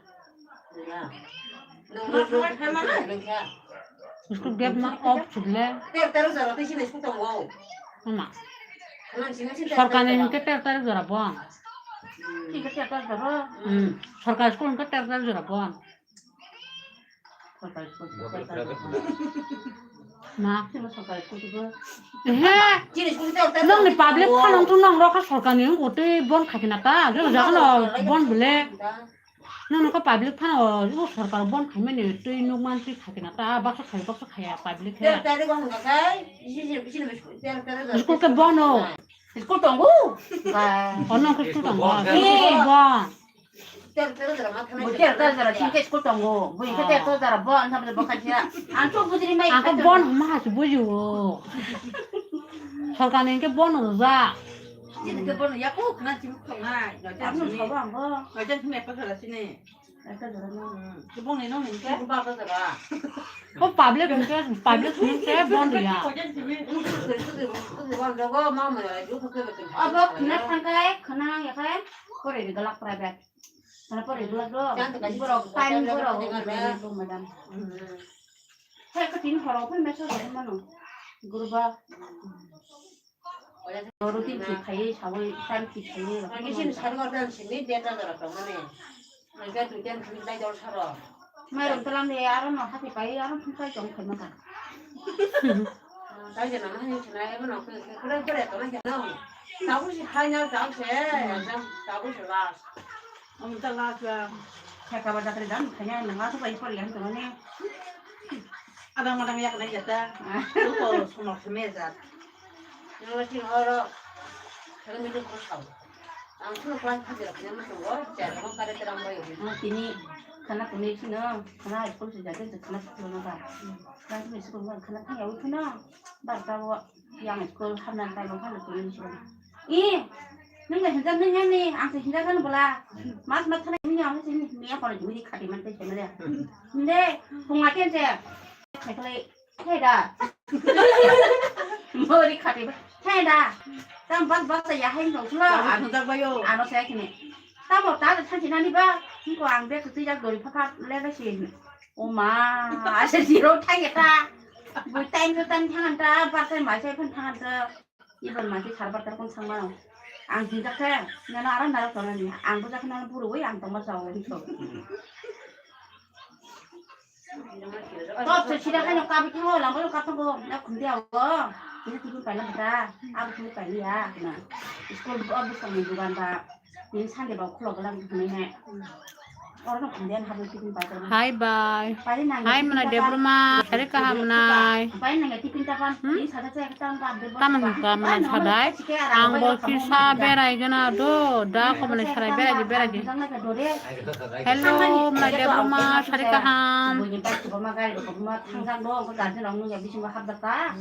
School gate ma off sudle. Ama. Sorkar ni hingke ter ter jora bon. Hmm. Sorkar school hingke ter ter jora bon. Ma. He. Nong ni public phanang tu nong rokha sorkar ni wngkha tei bon khaikhe na ta. Jora jaga no bon bele. Nono khe public phano o sorkar bon khaimani twi nukman twi khakena ta baksa khai baksa khaya public khe. Tel tel go hwnka khai, isi isi isi tel tel. School khe bono. School tongo. Ba. Ono khe school tongo. School bon. Tel tel jora ma thanai. Tel tel jora chingke school tongo. Bui khe tel tel jora bon thamle bo khaja. Ang to bujiri mai. Ang khe bon ma has bujiwo. Sorkar ni khe bon ja. Chini khe bon ya ko khna chim khna. Ang no sabo ang bo. Noja thumya pa khala chini. Ekta jora no. Hmm. Kibong ni no ni ke? Ba ba jora. O public ni ke, public ni ke bon ya. Abo khna thang kai, khna ya kai. Pore ni galak private. Khna pore ni galak do. Borok time borok, madam. Hmm. Hai ko tin horo pun mesa jora mano. Guru ba. Routine thik khaiwi sawi time thik khaiwi rok. Ani sin sari gordan simi deta jora tongmani. Nangke duitan khani dai dol saro. Mairum talam de aro no hati pai aro phung kai tong khaima ka. Dai jana ma hin sinai ebo no khe khe kore kore to nangke no. Tabu si final jam se, jam tabu si last. Ang ta last la. Kha kha ba dakri dan khanya nang asu pai por yan to ne. Adang adang yak nai jata. Ko sono khame jat. Nang sing oro. Kami tu ko sao. Ang sing ko khan jira kanya ma so. Jara ma kare terang bayo. Tini khana kuni sino. Khana school se jate khana sino ba. Khana sino khana khaya uthuna. Barta wo yang school hamna tai lo khana kuni sino. I, nung le hinjak nung yang ni, ang se hinjak kan bola. Mas mas thana ni ang se ni ya kono jumidi khati man te chemele. Nde, punga ken se. Khekle, heda. Mori khati ba. Heda. Tam bas bas ya hai no sulo. Ang hinjak bayo. Ano se kini. Tamo ta ta thanchi nani ba. Ko ang be tu jak dori pha pha le ba si. O ma, ase zero thang eta. Bui time to time thang ta, bar time mai sai phan thang ta. Iban mati sarbar tar kon sangma. Ang hinjak khe, nana aram narak tonani. Ang bujak nana buru wi ang tongma sao ri so. To se sida khe no kabi thango, lama lo kap thango, na khum dia go. Ini tibu paila bata, abu tibu paila ya, na. School abu sangni dugan ba. Nini Sunday ba khulok lang hinwi hai. Oro no khum dia habwi tiffin paila. Hi bye. Hi mwnai Debbarma, sari kaham mwnai. Pai nang tiffin ta pan. Hmm? Ini sada saya ketang ba. Tamo hwnka mwnai sadai. Ang bo kisa berai gana do, da ko mwnai sarai berai di berai di. Hello mwnai Debbarma, sari kaham. Bujin pa ko ma gari ko ma thangjak do, ko garden ong ya bising ba habjak ta.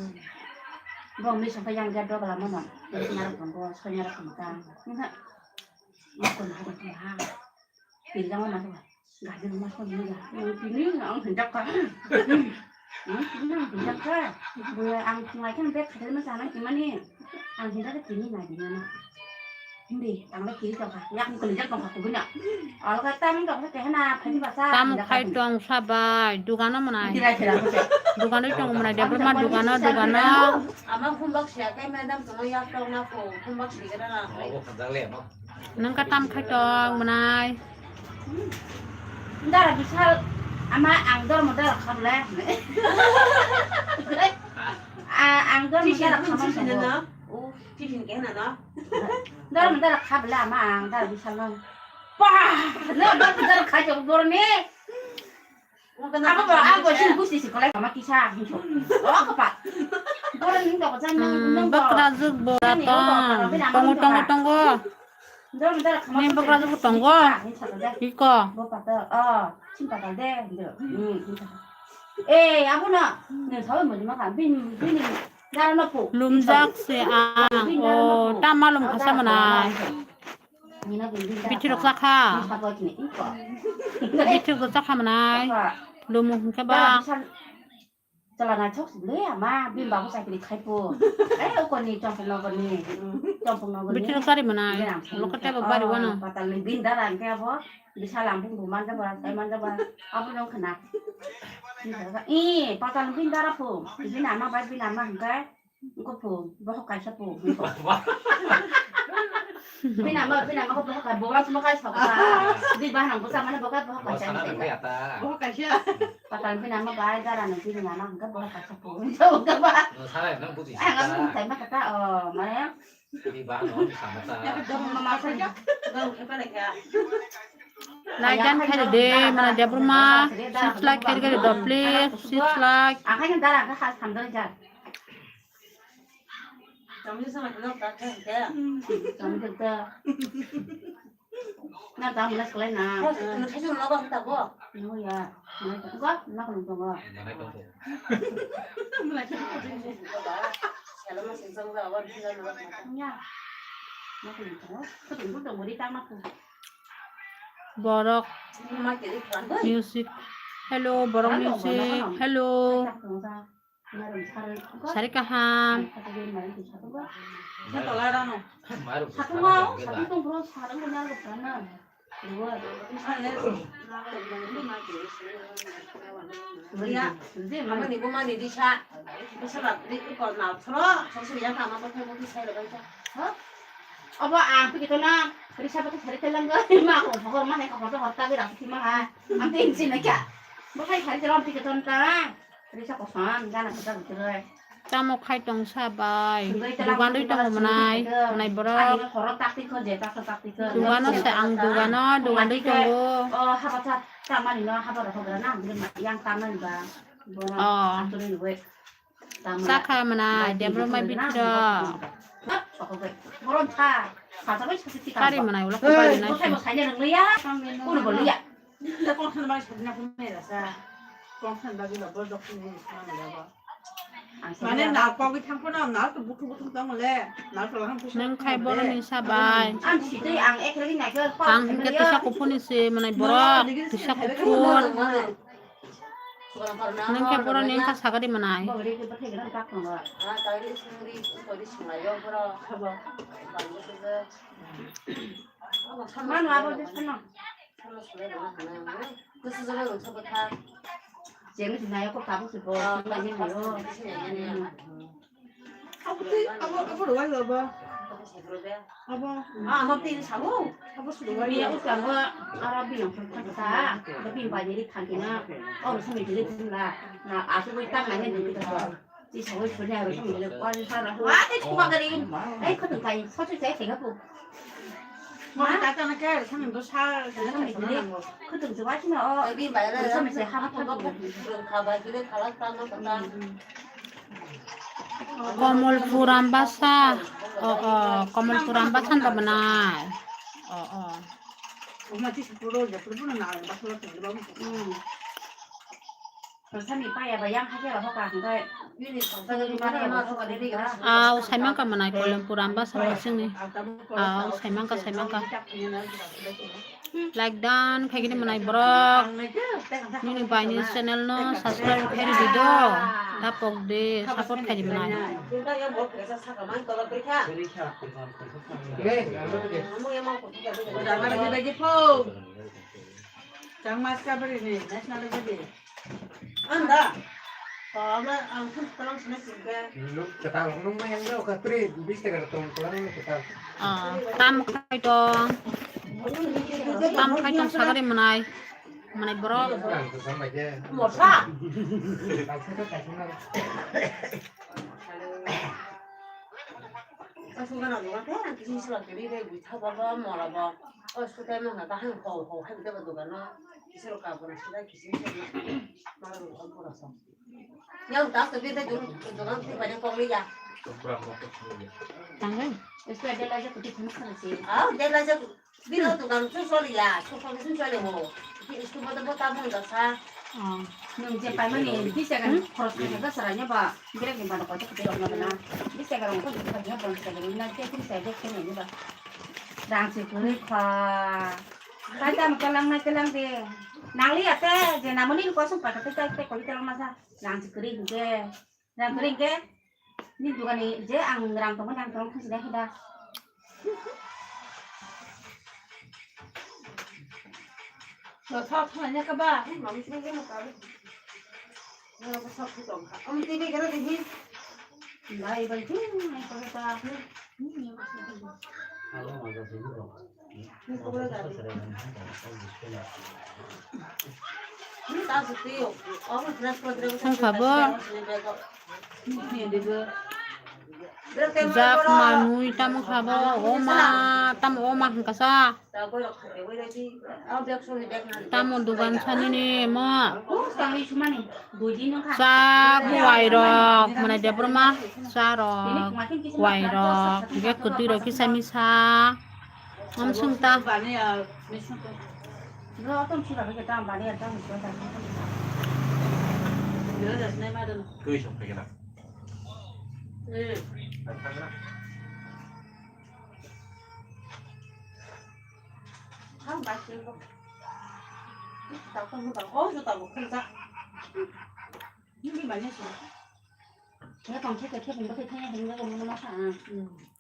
Bo mi sangka yang ga do gala mama. Ini sing arok tongo, sing arok tongo ta. Ini ha. Ini kon ha, ini ha. Ini jang ma to. Gajir ma to ni ga. Ini ang hendak ka. Hmm, ini ang hendak ka. Boya ang tungai kan bek khadir ma sana kimani. Ang hendak ka tini na di na. Hindi, ang lagi kiri tongkha. Yak mukul jak tongkha kubina. Alga tam tongkha kehna phani basa. Tam khai tong sabai, dugano mwnai. Kira kira. Dugano tong mwnai, Debbarma dugano, dugano. Ama humbak siya kay madam tong yak tong na ko, humbak siya na. Nang ka tam khai tong mwnai. Dara bisal ama ang dor mo dara khable. A ang dor mo dara khable. Tiffin kena no. Dara mada la kha bela ama ang dara bisal no. Pa! No dara dara kha jok bor ni. Abo ba ang bo sin gusti si kolai ama kisa hinso. O ko pa. Bor ni dok jan no. Bakra juk bora tong. Tongo tongo tongo. Dara mada la kha. Ni bakra juk tongo. Iko. Bo pa to. O, sin pa de. Hmm. Eh, abo no. Ni sawi mo ma kha. Bin bin. Lumjak se ang. O, tama lum khasa mwnai. Bithi rok chakha. Bithi rok chakha mwnai. Lum hwnkhe ba. Chala na chok le ama bim babu sakri khai po. Eh, ukoni chompong nogor ni. Chompong nogor ni. Bithi rok chari mwnai. Lokot tebo bari wano. Patal ni bin dara hwnkhe abo. Bisal ang bung bung manja ba, tai manja ba, abo no khna. Ih, patal bin dara po, bin ama bai bin ama hingkai, engko po, bohok kaisa po. Bin ama, bin ama ko bohok kai, bohok kai, bohok kai sa ka. Di ba nang bosa mana bohok kai, bohok kaisa. Bohok kaisa. Patal bin ama bai dara no bin ama hingkai bohok kaisa po. Jauh ka ba. Sarai nang buji. Ang ang tai ma kata, oh, mane. Ini bahan orang bisa mata. Dong mama saja. Dong apa lagi ya? Like dan khaidi de, mana Debbarma, six like khaidi de, please, six like. Akhai dara ka khas khamdar jar. Na ta mula sekolai na. Nung thaichung nogo hwnta bo. Nung ya. Nung ya. Nung ya. Nung ya. Borok music. Hello, borok music. Hello. Sari kaham. Obo ang twi kito na risa bo twi sari telang ma ko hor ma hor ta gira twi ma ha. Ang twi sini kya. Bo khai sari telang twi kito ta. Risa kosom gana kisa bwtwrwi. Tamo khai tong sa bai. Dugan dui tongo mwnai, mwnai borok. Ani no khoro takti kho je, taksa takti kho. Dugano se ang dugano, dugan dui tongo. O haba cha tamani no haba rokho gra na, yang tamani ba. Oh. Aturi nugwe. Sakha mwnai, Debbarma bithi rok. Borom cha. Kari mwnai, ulo kari mwnai. Bo khai bo sai ne rwngya. Kuno bo liya. Mane nal pogwi thang phano nal to buthung buthung tong le, nal to lang. Nang khai boroni sabai. Ang sitwi ang ek ragi nai khe. Ang hingke tisa kuphuni se mwnai borok, tisa kuphun. Nang khe boroni wngkha sagari mwnai. Manu abo de sano. Jeng sinai ko tabuk si bo, sinai ni nayo. Abo tei, abo, abo rwai lo bo. Abo. Ah, abo tei sabu. Abo si rwai lo. Ni abo tangwa, ara biyang thang ta. Abo biyang bai ni thang kina. Oh, sami jili thang la. Na asu bai tang na ni ta. Ti sawi phone aro song le kwal sa ra. Wa te chuma gari. Ai khotong kai, so chu chai tega pu. Ma ta ta na ka sa min bo sa. Khotong chu wa china o. Ai bi bai ra. Sa mi se ha ba ta. Kha bai bi le khala ta na ta. Komolpur Ambasa. O, o, Komolpur Ambasa da bana. O, o. Ma ti puro ya puro na ba ko ta ba. Aw, saimangka mwnai Komolpur Ambasa sini. Aw, saimangka, saimangka. Like dan khaikhe mwnai borok. Nini baini channel no subscribe khairi di do. Tapok de support khairi mwnai. Changma strawberry ni national jadi. Anda. Tama ang pun tolong sini sini. Lu ketal nung yang lo katri bis tegar tong tolong lu ketal. Ah, tam khai tong. Tam khai tong sagari mwnai. Mwnai borok. Mosa. Asung gana dua teh, kisi sila kiri deh, buitha baba, mora baba. Oh, sudah mah nggak tahan, kau kau hai udah berdoa no. Kisi lo kabur sudah, kisi lo mara lo kampur asal. Yang tak tapi deh, dulu jangan sih banyak kau lihat. Tanggal. Itu ada aja putih panas kan sih. Ah, dia aja. Bila tukang tu soli ya, tukang tu soli mo. Itu itu bota bota mo dasa. Nung je paimani, bisa kan, hmm? Khoros khaina bwsaranya ba, berek ni bana kotor kotor rok nana. Bisa kan, rong kotor kotor rok nana, bisa kan, na je bisa je kene ni ba. Rang se kuri kha. Pai tam kelang na kelang de. Nang li ate, je namoni kosong pa kate tai te kori kelang masa. Rang se kuri je. Rang kering ke? Ni dugani je ang rang tongmani ang tong khusi dah dah. Lo thok thok nya ka ba? Mami sini ke mata. Lo ko sok ki tong ka. Om ti be gara de hi. Bai bai tu, ai ko ta. Ang kha bo. Jak manwi tamo khabo, oma, tamo oma hwnkha sa. Tamo dugan sanini mo. Chak wairok, mwnai Debbarma, charok, wairok, bek kwtwi rok kisa misa. Amswng ta.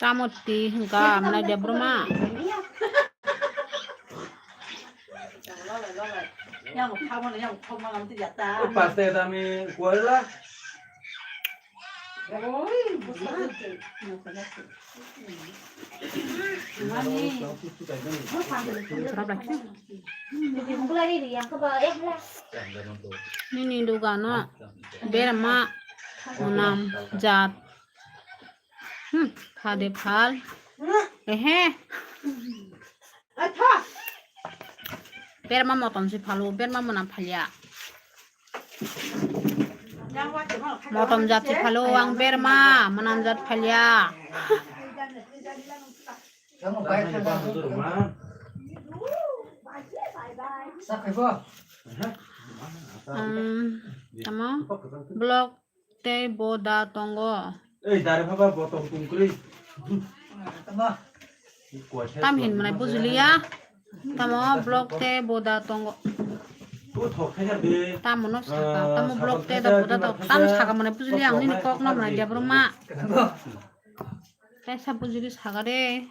Tamo twi hwnkha mwnai Debbarma. Paste dami kuala. Nini dugano berma mwnam jat. Hmm, phade phal. Ehe. Berma motom si phalo, berma mwnam phalya. Motom jat si phalo, ang berma mwnam jat phalya. Um, tamo? Block tei bo da tongo. Ei, dari phaba botol tungkri. Tam hin mwnai bujiliya. Tamo block tei bo da tongo. Tamo no saka, tamo block tei da bo da tongo. Tam saka mwnai bujiliya, ang nini kok no mwnai Debbarma. Kaisa bujili saka de.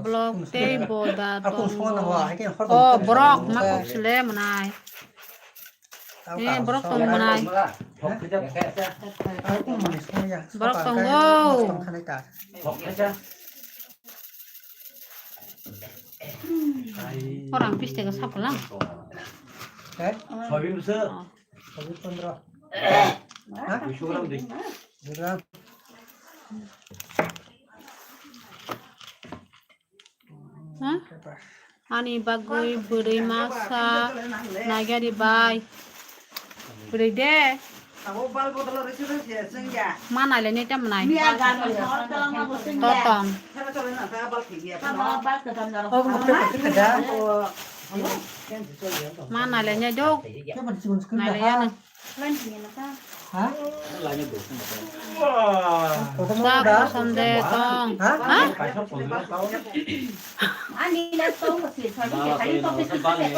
Block tei bo da tongo. Oh, borok ma kok sile mwnai. Eh, borok tong mwnai. Borok tongo. Orang piste ka sapla. Eh? Soyabin bwswk? Oh. Soyabin pondro. Ha? Duiso gram di. Dui gram. Ha? Ani bagwi bwrwi masa naigari bai. Bwrwi de. Ma nailai nai tamo nai. Toton. Ma nailai nai dok. Nailai ya nang. Ha? Sa kosom de tong. Ha? Ha?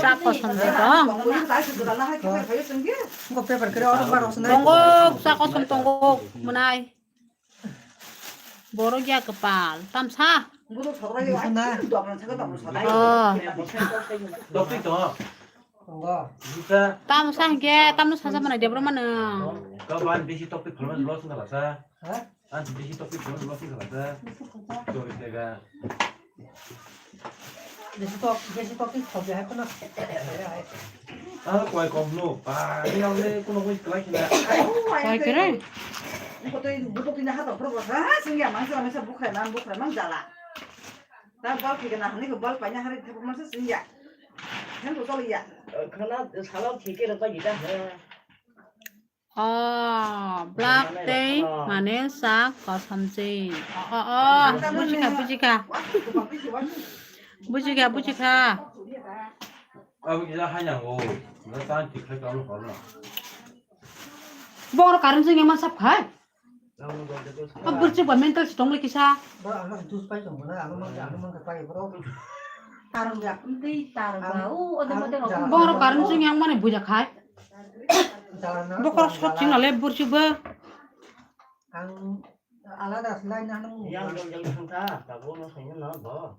Sa kosom de tong. Tongo, sa kosom tongo. Mwnai. Borok ya kwpal. Tamsa. Oh. Tamo sa hwnkhe, tamo no saja mano, Debbarma no. Kaban bisi tokti phalma loss wngkha lasa. Ha? Ang bisi tokti phalma loss wngkha lasa. Chori tega. Bisi tok, bisi tokti khobya hai kono. Ah, koi kom no. Pa, ni ang le kono koi kelai kena. Koi kere? Ko to buto pina ha to pro ha, sing ya mang sa mang sa bukhai mang bukhai mang jala. Ta bal thik na hani ko bal pa nya hari thap mang sa sing ya. Hen ko choli ya. Khana sala thik ke ra pa gita ha. Oh, black tei mane sak kosom se. Oh, oh, oh, bujikha, bujikha. Bujikha, bujikha. Abo kisa hai nango. Na tan tik khai kamu kono. Bor karum sing eman sap khai. Abo burchik ba mental si tong le kisa. Bor ano juice pai tong na, ano mang, ano mang pai bro. Tarung ya, di tarung ba. U, ode mode ro. Bor karum sing yang mane buja khai. Bokor sot sing ale bursi ba. Ang alada selai na nang. Yang jol jol thang ta, ta bo no sing na bo.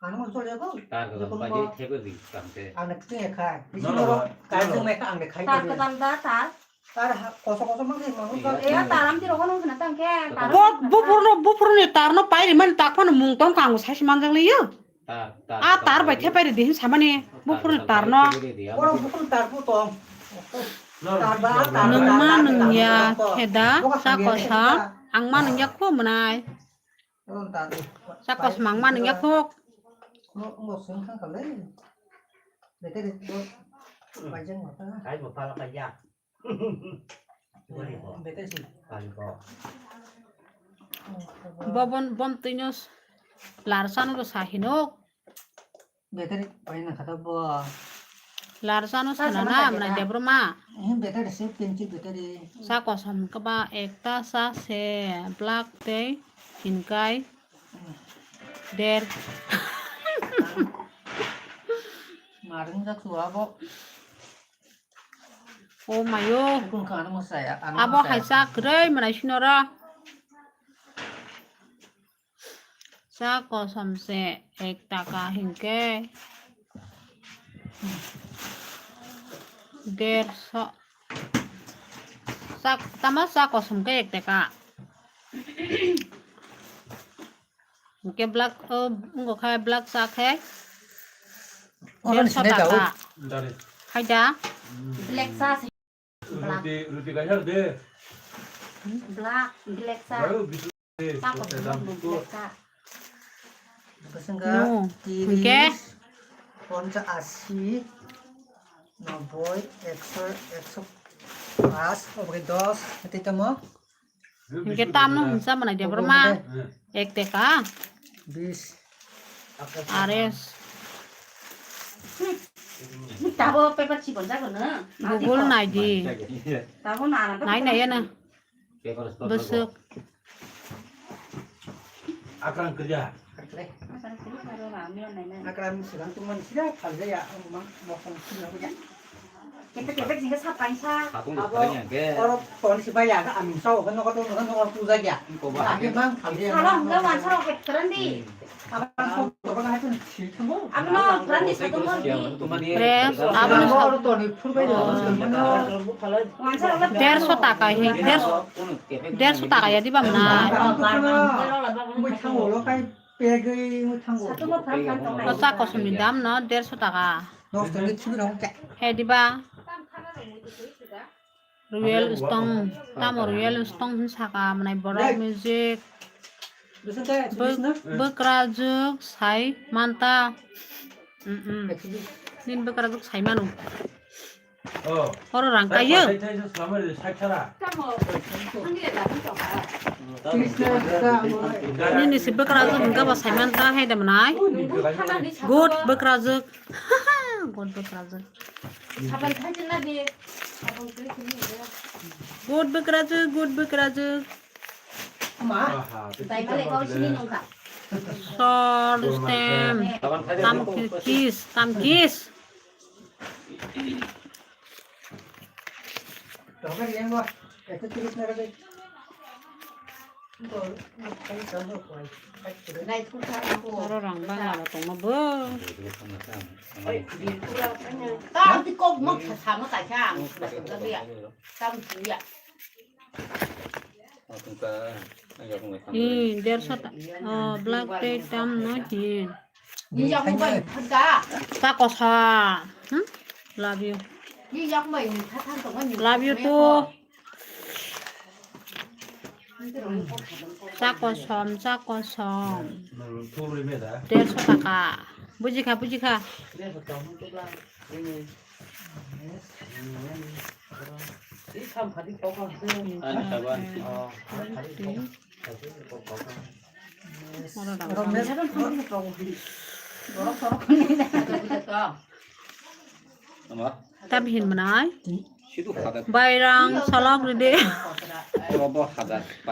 Ano mo chole ko. Tar ko pai de thebe di tang te. Ang na kte khai. No, no, kai jong me ka ang de khai. Tar ko tam da tar. Tar koso koso mang de mang. E tar am ti ro ko no na tang ke. Bo, bo purno, bo purno tar no pai ri man tak phano mung tong kang sai si man jang le yo. A tar bai thepai ridi hin samani buphurni tar no. Oro buphurni tar bu tong. Nwng ma nwngya khe da, cha kosom, ang ma nwngya kho mwnai. Cha kosom ang ma nwngya kho. Bobon bom twino lar chano bo sa hino. Battery pai na kha bo. Lar chano sana na mwnai Debbarma. Eh, battery se pinchi battery. Cha kosom khe ba ekta cha se black tei hinkai der. Marung jak suwa bo. O mayo. Kun kha ano mo saya. Abo hai cha kwrwi mwnai sinoro. Cha kosom se ek taka hinkhe derso. Cha, tamo cha kosom khe ek taka. Hinkhe black, o, wngkha black cha khe derso taka. Hai da? Black cha. Ruti, ruti kaisa de. Black, black sa. Baru bisu de. Sa ko black sa. Bwswk khe? Tiris, ponchas, asi, nobboi, ekso, ekso pas, obo khe dos, tei tamo? Hinkhe tamno hinsa mwnai Debbarma. Ek teka. Bis. Are. Tabo paper chibon jago na. Google nai di. Tabo na na. Nai nai ya na. Bwswk. Akrang kerja. Akrang silang tu manusia kerja ya, mang mau sini aku ya. Kepek kepek sehingga sapai sa. Abo oro ton si baya ka amin sa ko no ko no ko puja ya. Ake mang kali ya. Salah enggak wan sa ko keren di. Abang so to ka hai pun si tamo. Abang no keren di sa to mo di. Fresh, abang no oro ton ni phur bai. Wan sa ko derso taka hi, derso, derso taka ya di ba mwnai. Pegwi wngwi thango. O cha kosom ni dam no derso taka. Dos taka ni chibino hokya. He diba? Royal Stone, tamo Royal Stone hin saka mwnai borok music. Bwkrajwk sai manta. Mm, mm. Nini bwkrajwk sai mano. Oro rang kayo. Nini si bwkrajwk hwnkha ba saiman ta hai da mwnai. Good bwkrajwk. Good bwkrajwk. Good bwkrajwk, good bwkrajwk. Short stem. Tam kiss, tam kiss. Oro rang bangla bo tongma bo. Tati kok mok sa sama kaisa ang. Tam siya. Hi, derso ta, oh, black tape tam no hi. Cha kosom. Hmm? Love you. Love you too. Cha kosom, cha kosom. Derso taka. Bujikha, bujikha. Tam hin mwnai. Bairang salok ridi.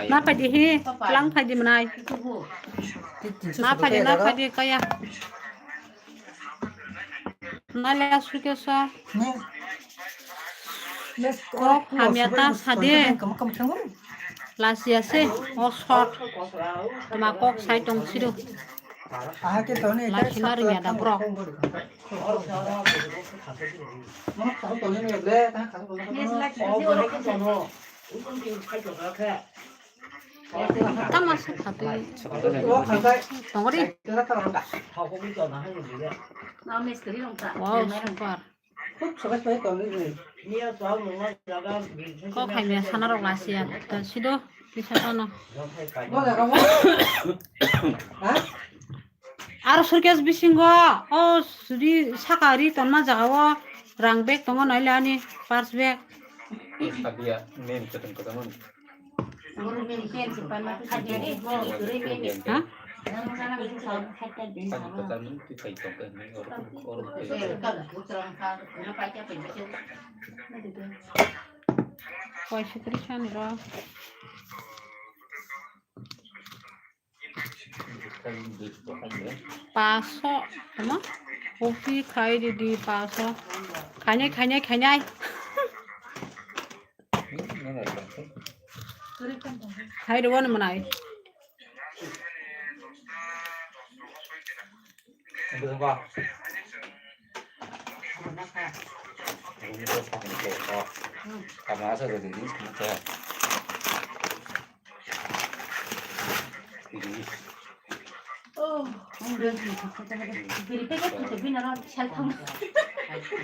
Na phaidi hi, lang phaidi mwnai. Na phaidi, na phaidi kaya. Nale aswk khe sa. Kok hamya ta sade. Lasi ase. O short. Tuma kok sai tong sido. Lasi na ringya da bro. Tama se phatwi. Tongori. Wow, super. Kok hai mia sana rok lasiya. Ta sido, bisa tono. Aro suitcase bisingo, o ri saka ri tonma jaga o rang bag tongo naile ani purse bag. Sadia, name kwtang kwtang on. Ha? Kaisa tris ani ro. Paso, tamo? Kopi khai di di paso. Khainai, khainai, khainai. Khai di wani manai.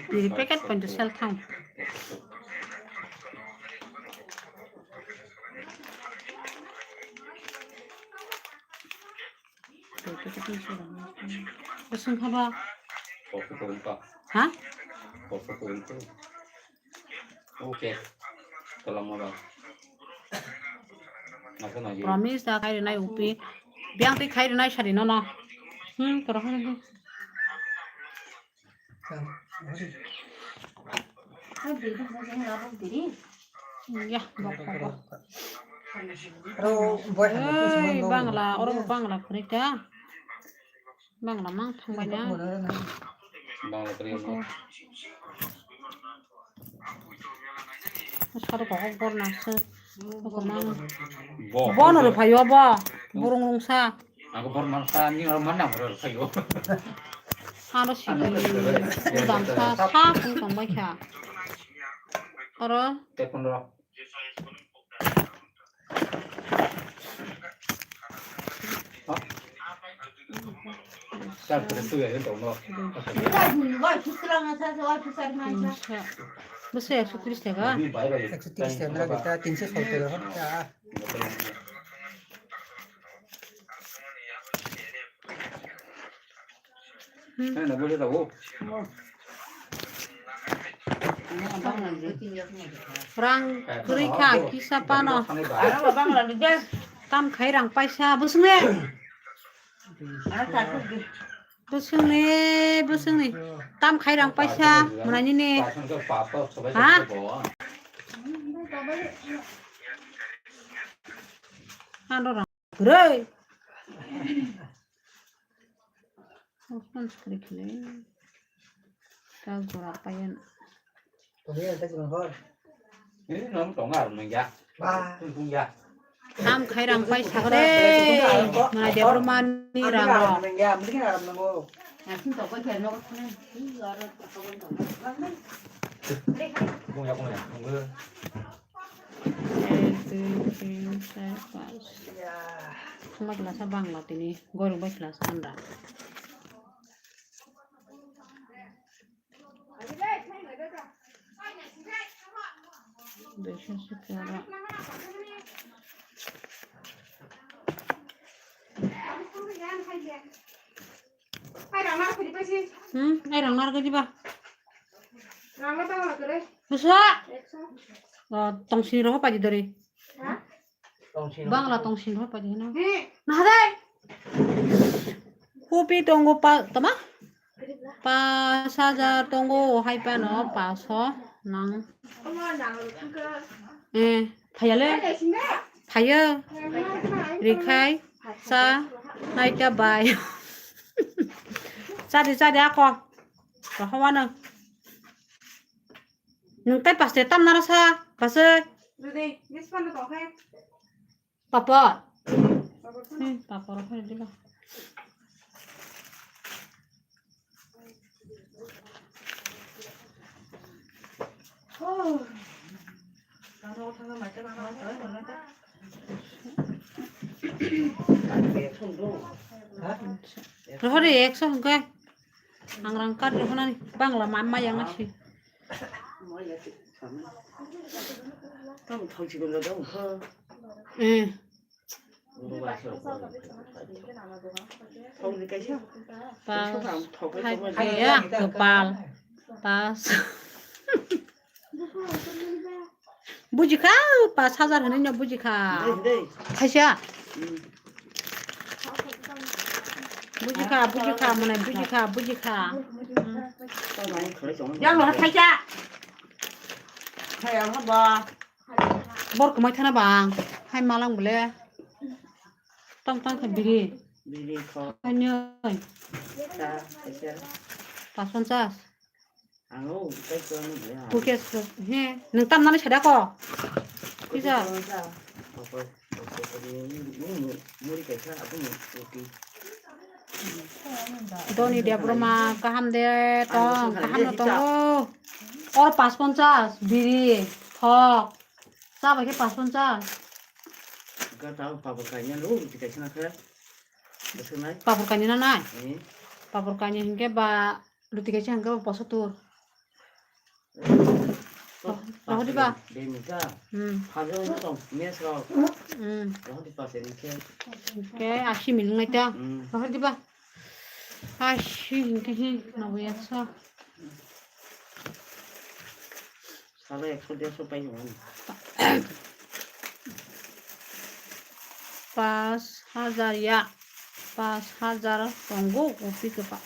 Biri packet poito sel thang. Bosong khaba. Ha? Okay. Tolong mo ba. Promise da khai rinai upi. Biang ti khai rinai sari no no. Hmm, toro khai rinai. Ya, bok bok. Aro boy hano. Ei, Bangla, oro Bangla khorita. Bangla mang thangbai na. Bangla kwrwi wngkha. Saro kok bor na se. Kok mang. Bo. Bo no rw phaio bo. Burung rungsa. Ako bor mang sa ni oro mana bor phaio. Aro si. Udam sa sa kung tong bai kha. Aro. Te pondro. Bwswk ekso tris taka? Ekso tris taka na kita tinsho sotoro hor ta. Rang kwrwi kha kisa phano. Tam khai rang paisa bwswngni. Bwswngni, bwswngni. Tam khai rang paisa mwnai nini. Ha? Ano rang kwrwi. Open screen khle. Ta jora payan. Tongya ta jora hor. Ini nom tonga ar mengya. Ba. Tungya. Tam khai rang pai sagre. Mana dia permani rang ro. Mengya, mending ar mengo. Nasin to koi kher no koi. Bung ya bung ya. Ek, dui, tin, char, panch. Thangbai khlasa Bangla tini, goirok bai khlasa andra. Duiso sotoro. Hmm, ai rang nar gaji ba. Busa. Oh, tong sini roho paji dori. Bangla tong sini roho paji hino. Nah dai. Kopi tongo pa, tama? Pas hajar tongo, hai pano, paso, nang. Eh, phayale? Phayo. Rikhai, sa, naita bai. Chadi, chadi, ako. Rohowano. Nwng tei paste tam naro sa, pasoi. Papor. Hmm, papor rok phai diba. Rohori ekso hwnkhe. Ang rang card rohornani Bangla ma maya wngsi. Eh. Pas, hai, hai, ya, kepal. Pas. Bujikha, pas hajar hinwi no bujikha. Dei, dei. Thaisa. Hmm. Bujikha, bujikha, mane bujikha, bujikha. Hmm. Yang lo thaisa. Hai, ang ba. Bor kwmai thana bang. Hai malang bole. Tang tang khe biri. Biri kho. Hai noi. Ta, thaisa. Pas ponchas. Ang o, tei kwrwngno bwlai ha. Kukes, he, nwng tamnani sada ko? Kisa. Muri kaisa, aboni ruti. Doni Debbarma, kaham de tong, kaham no tongo. Or pas ponchas, biri, thok. Cha bai khe pas ponchas. Gata papor kainai lo, ruti kaisa na khe. Bwswk nai? Papor kainai na nai? Eh. Papor kainai hinkhe ba, ruti kaisa hinkhe ba posotur. Eh. Rohor diba? Bemika. Hmm. Phajo no tong, mes rok. Hmm. Rohor diba se hinkhe. Hinkhe asi miling nai ta. Hmm. Rohor diba? Asi hinkhe hi, nobo ekso. Salo ekso derso pai nang. Pas hajar ya. Pas hajar tongo kopi khe pa.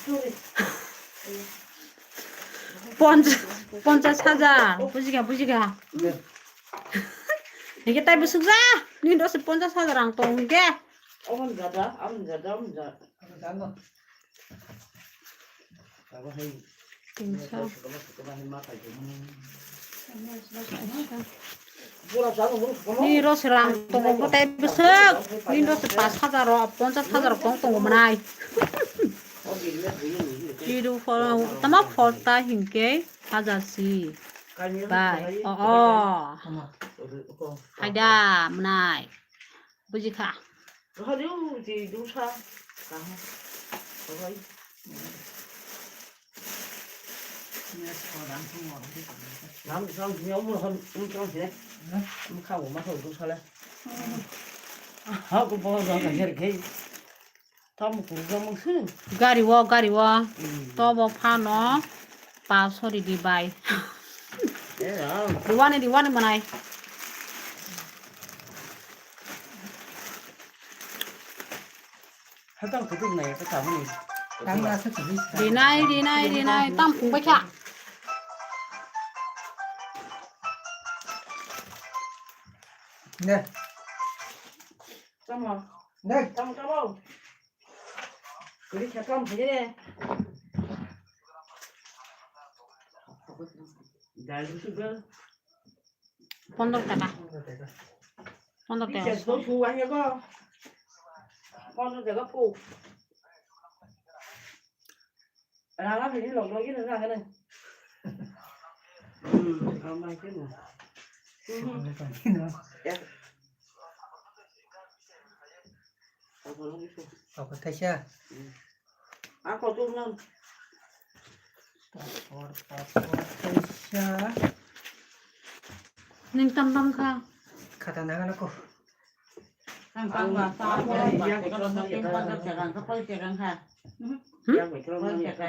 Ponchas, ponchas hajar. Bujikha, bujikha. Hingke tai bwswk ja. Ni dose ponchas hajar ang tong hingke. Omo jada, am jada, am jada. Tinso. Ni ro se rang tongo, bo tai bwswk. Ni ro se pas hajar ro, ponchas hajar ro tong tongo mwnai. Chiru phor, tama phor ta hinkhe hajar si. Bai, o, o. Haida, mwnai. Bujikha. Rohor di, uji, dusa. Kaham. Rohor. Lam, lam, ni omo rohor, um, tong sini. Um, kha, uma kha, dusa le. Ha, ko bo, jang ka jer ke. Tam ko, jang mung su. Gari wo, gari wo. Hmm. To bo phano. Pa, sorry di bai. Eh, ah. Diwani, diwani manai. Hakang kutuk nai, ka kamani. Dinai, dinai, dinai, tam phung baikha. Ne. Tamo. Ne. Tamo, tamo. Kuri kha kam phai ne. Dal sugar. Pondro taka. Pondro taka. Pondro taka po. Rana bini log log ini rana. Hmm, ramai kena. Hmm. Ya. Apa thaisa? Hmm. Ako tu nang. Passport, passport thaisa. Ning tam tam kha. Khata na ko. Ang pang ba, sa, ang pang ba, ya, pang ba, pang ba, pang ba, pang ba, pang ba. Hmm? Pang ba.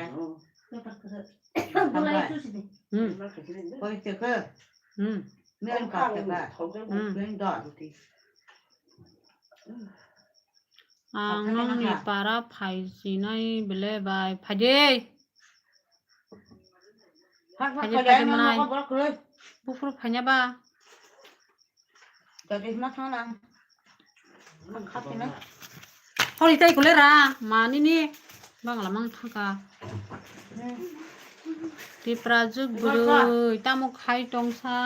Hmm. Pang ba. Hmm. Hmm. Ang nongni para phaijinai bele bai. Phaidi. Phaidi, phaidi manai. Buphuru phaina ba. Hori tai kule ra, manini bangla mang thangka. Tipra jwk bwrwi, tamo khai tongsa.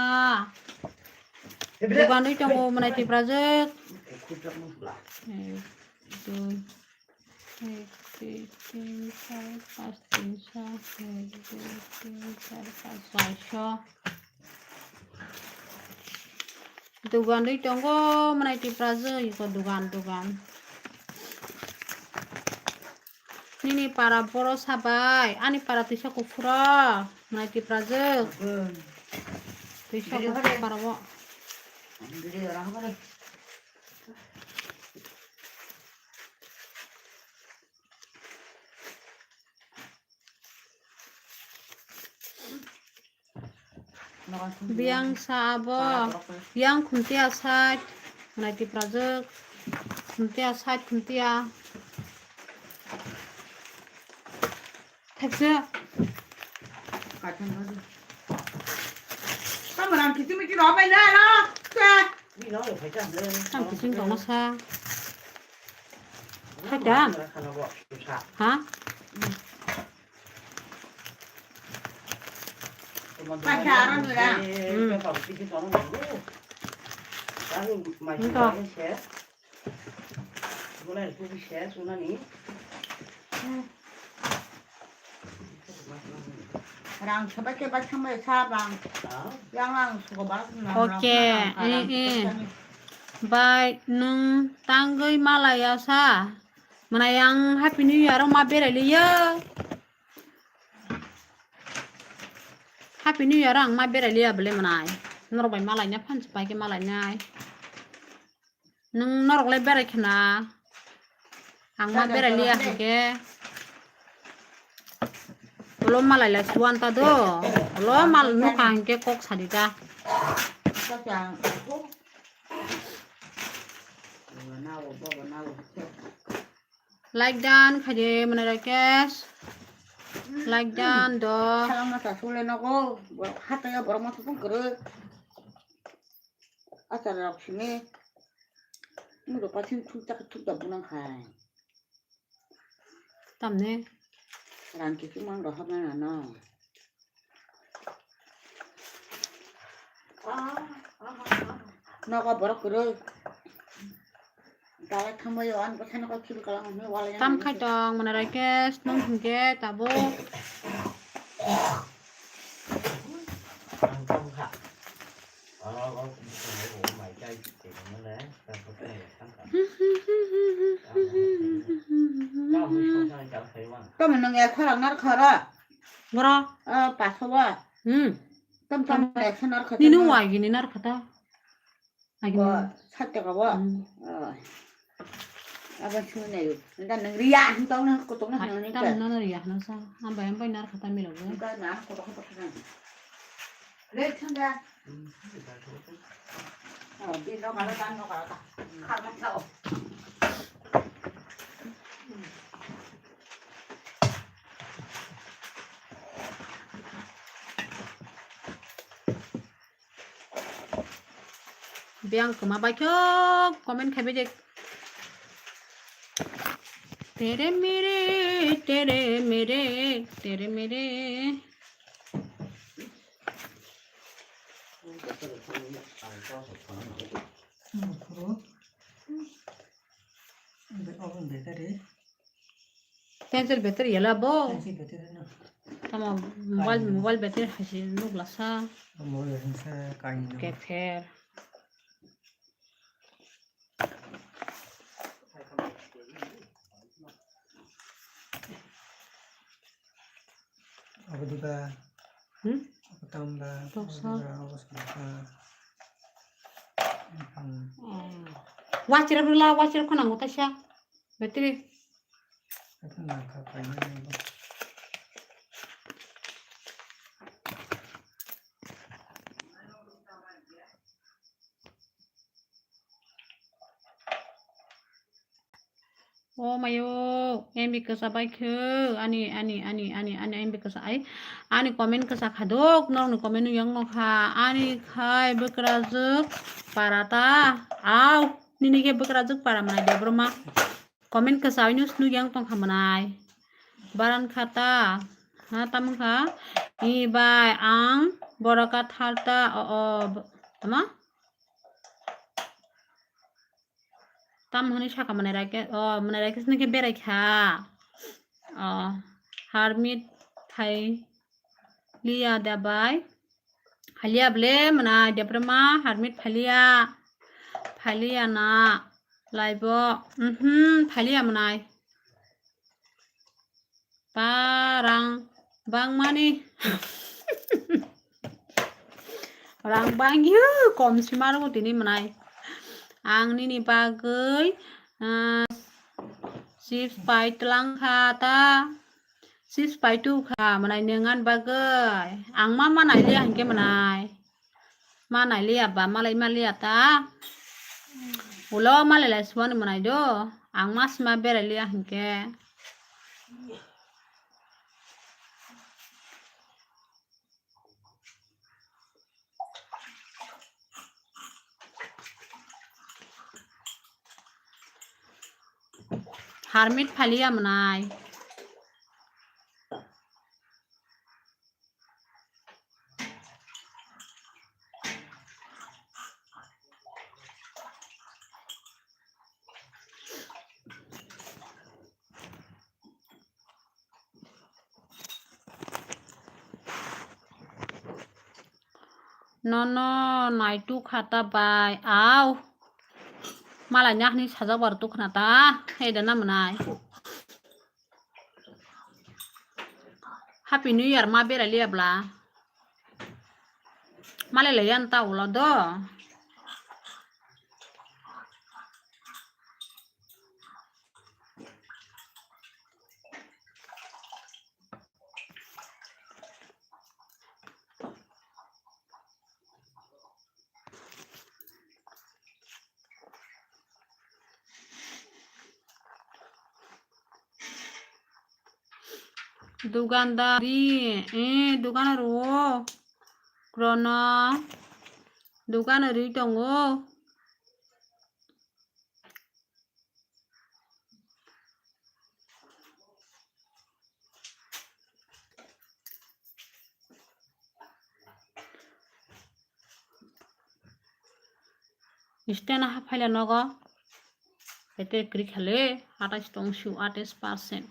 Dugan wi tongo, mwnai Tipra jwk. Ek, dui, ek, dui, tin, char, panch, tin, sa, ek, dui, tin, char, panch, char, so. Dugan dui tongo, mwnai Tipra jwk, iko dugan, dugan. Nini para boro sabai, ani para twisa kuphuro, mwnai Tiprajwk. Twisa kuphur para bo. Biyang sa abo, biyang khuntia side, mwnai Tiprajwk, khuntia side, khuntia. Thaksa. Kathang kathang. Tamo rang kichi michi rw bai na, na. Ka. Tamo kichi tongma sa. Thakda. Ha? Paisa aro nira. Hmm. Engko. Rang sabai khe bai thangbai sa bang. Yang ang sugo ba. Oke, eh, eh. Bai, nwng tangwi malaya sa. Mwnai ang Happy New Year o ma berai liya. Happy New Year ang ma berai liya bole mwnai. Norok bai malaina phan se pai khe malainai. Nwng norok le berai khna. Ang ma berai liya hai khe. Ulo malai lai suan ta do. Ulo mal nukha hai khe kok sadi ta. Like dan khaide mwnai Rakesh. Like dan do. Salangno ta sule nogo. Borok hataya borok masa pun kwrwi. Achar rok sini. Muro pasin thuk tak thuk da bunang khai. Tamne. Rang kisu mang rohor na no. Nogo borok kwrwi. Dalai thangbai o, ani bwsano kok khibi kalang hwnwi walai. Tam khai tong, mwnai Rakesh, nwng hwnkhe tabuk. Tamo nwng ekho rang narwkha oro? Boro? Ah, paso ba? Hmm. Tam tam ekho narwkha. Nini wai gini narwkha ta? Bo, sat taka bo. Hmm. Oh. Abo sini nayo. Nda nang riya, nda nang kotok na nang ni. Tam na riya na sa. Ambai ambai nar khata milo bo. Nda na kotok kotok na. Le thanda. Oh, di no kala dan no kala ta. Kala ta. Biyang kwma bai khe comment khai bai de. Tere mere, tere mere, tere mere. Pencil battery yala bo. Pencil battery no. Tamo mobile, kainwi. Mobile battery hai se nuk lasa. Mobile battery se kainwi. Kepher. Abo diba? Hmm? Abo tamba, toksa. Abo diba, abo sangka. Hmm. Oh. Wachirap rwla, wachirap khwnango taisa. Battery. Abo nangkha kainai bo. O mayo, M B kwsa bai khe, ani, ani, ani, ani, ani M B kwsa ai, ani comment kwsa khadok, norokni comment no yang nokha, ani khai bwkrajwk para ta, au, nini khe bwkrajwk para mwnai Debbarma, comment kwsa ai no swnwi yang tongkha mwnai, baran kha ta, ha, tamo kha, i bai ang, borok ka thar ta, o, o, tama? Tam hwnwi saka mwnai Rakesh, o, mwnai Rakesh nokhe berai kha. O, Harmit phai liya da bai. Phaliya ble mwnai Debbarma Harmit phaliya. Phaliya na laibo. Mhm, phaliya mwnai. Ba rang bangmani. Rang bangya kom si mano tini mwnai. Ang nini bagwi, ah, chips pai tlang kha ta. Chips pai tu kha mwnai nwng ani bagwi. Ang ma manai liya hinkhe mwnai. Manai liya ba malai ma liya ta. Ulo malai lai suani mwnai do. Ang ma sima berai liya hinkhe. Harmit phaliya mwnai. Nono naituk kha ta bai. Au. Malai ni ahni sajak bar tuk khna ta. Hei da na mwnai. Happy New Year ma berai liya bla. Malai lai yan ta ulo do. Dugandari, eh, dugano rwo. Krono dugano rwi tongo. Stand ha phaila nogo. Battery kwrwi khale, atais tong su, atais percent.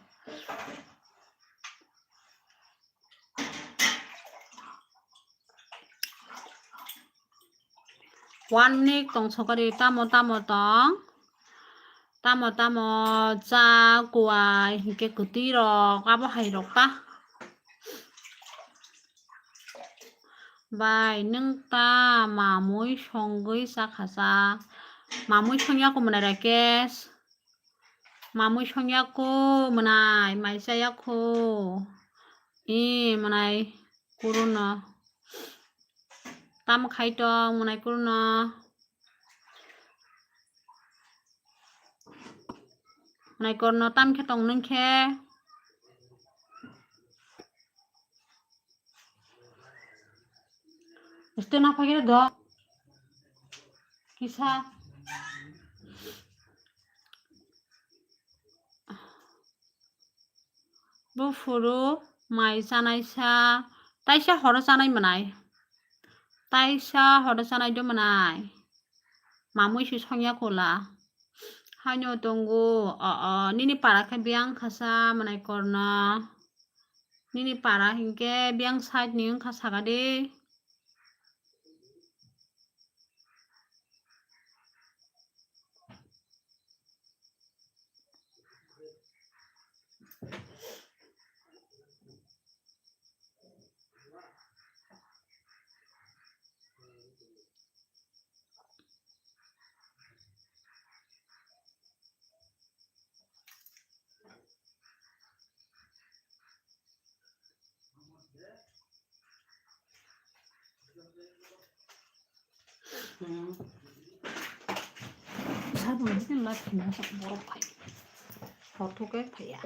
One minute tong sokari, tamo tamo tong. Tamo tamo cha kuai hinkhe kwtwi rok abo hai rok ta. Bai nwng ta mamui songwi chakha cha. Mamui songya ku mwnai Rakesh. Mamui songya ku mwnai mai chaya ku. I mwnai kuruno. Tam khai tong mwnai kuruno. Naikorno tam khe tong nung khe. Este na phagire do. Kisa. Buphuru mai chanai sa, taisa horo chanai mwnai. Taisa horo chanai do mwnai. Mamui si songya kula. Haino tongo, o, o, nini para khe biyang khasa mwnai korno. Nini para hinkhe biyang side ni wngkha saka de. Sabon sini last masa borok phai. Hor thuke phaiya.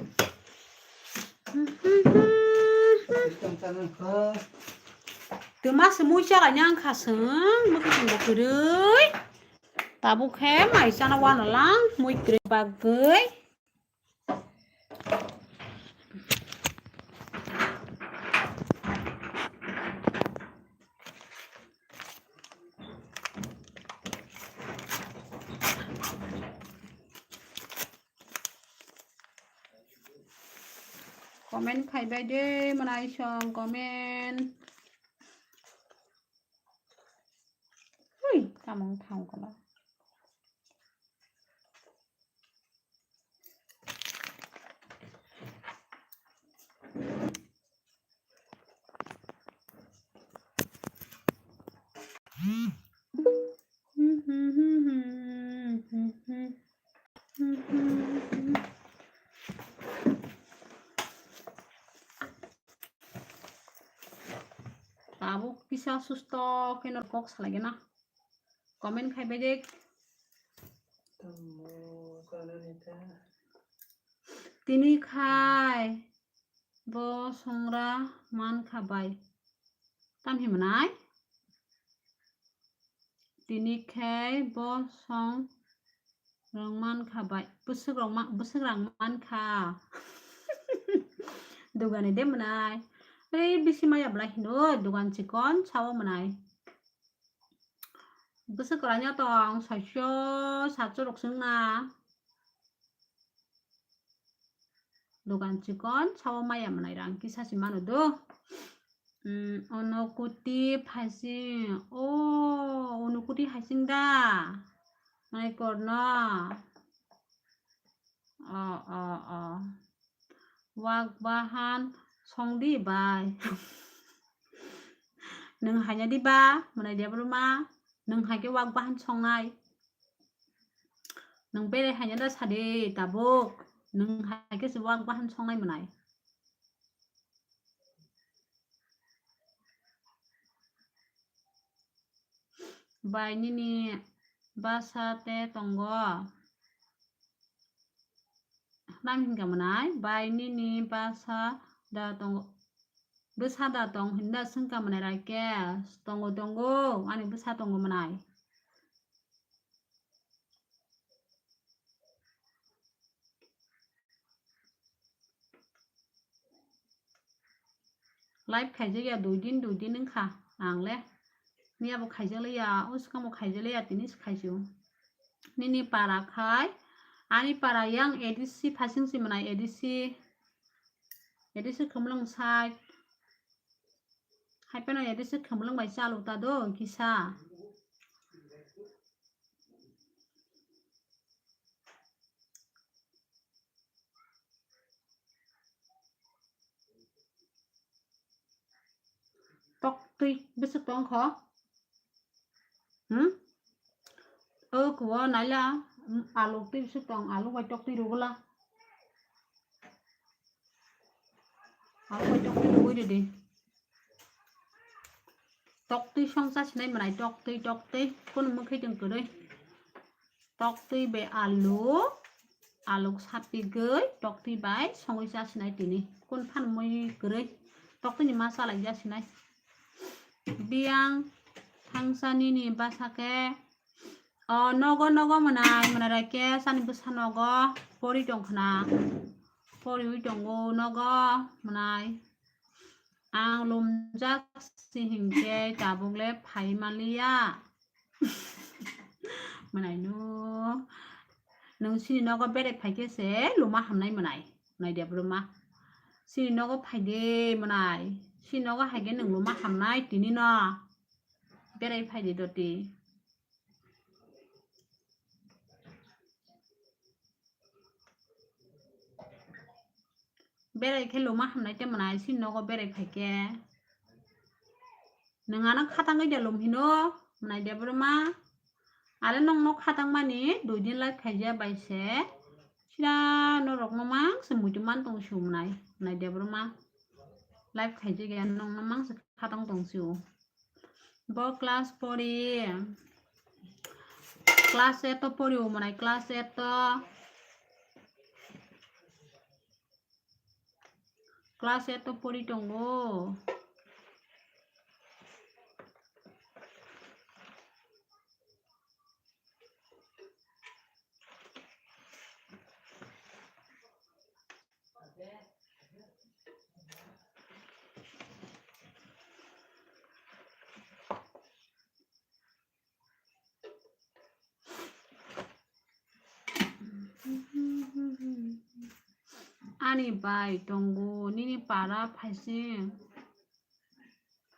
Twma se mui chalaina wngkha chwng, mwkhwtwng bo kwrwi. Tabuk khe mai chana uanalang mui kwrwi bagwi. Comment khaibai de, mwnai song comment. Hui, tamung thang kono. tabuk kisa susto kheno kok salai gana. Comment khai bai de. Tini khai bo songra man kha bai. Tam hi manai? Tini khai bo song rang man kha bai. Bwswk rang ma-, bwswk rang man kha. Dugani de manai. Ei bisi maya bwlai hino dugan chikon sao manai. Bwswk kwraino tong saicho satcho rok swngna. Dugan chikon sao maya manai rang kisa si mano do. Hmm, Onokuti phaising. O, Onokuti phaising da. Manai korno. O, o, o. Wak bahan song di bai. Nwng haina di ba, manai de bwrwma. Nwng hai khe wak bahan songnai. Nwng bere haina da sadi tabuk. Nwng hai khe se wak bahan songnai manai. Bai nini bwsa te tongo. Nam hinkha manai, bai nini bwsa da tongo. Bwsa da tong hinda swngkha manai Rakesh. Tongo, tongo, ani bwsa tongo manai. Live khaijak ya dui din, dui din wngkha ang le. Miya bo khaijak le ya, o swkang bo khaijak le ya, tini se khaisio. Nini para khai, ani para yang A D C phasing si manai A D C. A D C khumlung sai. Hai phano A D C khumlung bai chalu ta do kisa. Tok twi bwswk tong kho? Hmm? O kuo naila, hmm, alu twi bwswk tong, alu bai tok twi rwgwla. Alu bai tok twi rwgwi rwdi. Tok twi song cha sinai manai, tok twi, tok twi. Kunu mwkhwi tong kwrwi. Tok twi bai alu, alu sapigwi tok twi bai songwi cha sinai tini. Kun phan mui kwrwi tok twi ni ma chalai cha sinai. Biyang thangsa nini bwsa khe, o nogo, nogo mwnai, mwnai rai khe chani bwsa nogo pori tong khna. Poriwi tongo nogo mwnai. Ang lumjak si hinkhe tabuk le phai manliya. Mwnai no. Nwng chini nogo berai phai khe se luma hamnai mwnai. Mwnai de bwrwma. Chini nogo phai de mwnai. Chini nogo hai khe nwng luma hamnai tini no. Berai phai de doti. Berai khe luma hamnai te mwnai, chini nogo berai phai khe. Nwng ano khatangwi da lum hino, mwnai de bwrwma. Ale nokno khatangmani dui din live khaijak bai se. Sira norokno mang se muitu man tong sio mwnai, mwnai de bwrwma. Live khaijak ya nokno mang se khatang tong sio. Bo class pori. Class eight o pori o mwnai, class eight o. Class eight o pori tongo. Ani bai tongo, nini para phaising.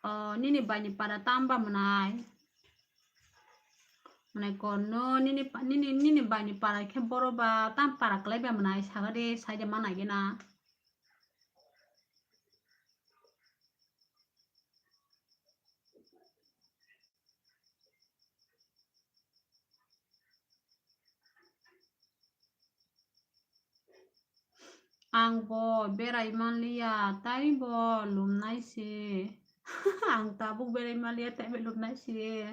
O, nini bai ni para tamba mwnai? Mwnai korno nini pa-, nini, nini bai ni para khe boro ba tam para kwlai ba mwnai saga de sai de ma nai gena. Ang bo berai manliya, tai bo lumnai se. Ang tabuk berai maliya tei belum nai si.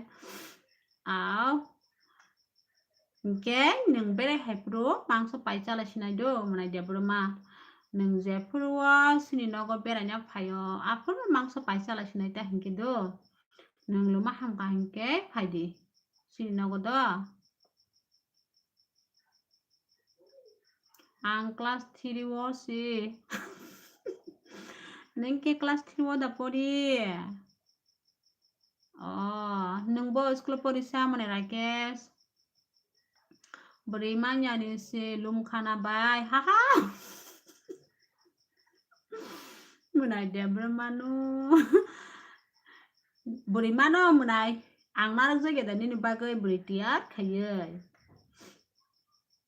Au. Hinkhe nwng berai hai phuru mangso pai chala sinai do, mwnai Debbarma. Nwng je phuru o chini nogo beraina phaio, aphuru mangso pai chala sinai ta hinkhe do. Nwng luma hamkha hinkhe phaidi chini nogo do. Ang class three o si. Nwng khe class three o da pori? Oh, nwng bo school o pori sa mwnai Rakesh? Bwrwi manya ni se lum khana bai. Ha ha. Mwnai Debbarma no. Bwrwi mano mwnai. Ang narwk jagya da nini bagwi bwrwi tiyar khaiwi.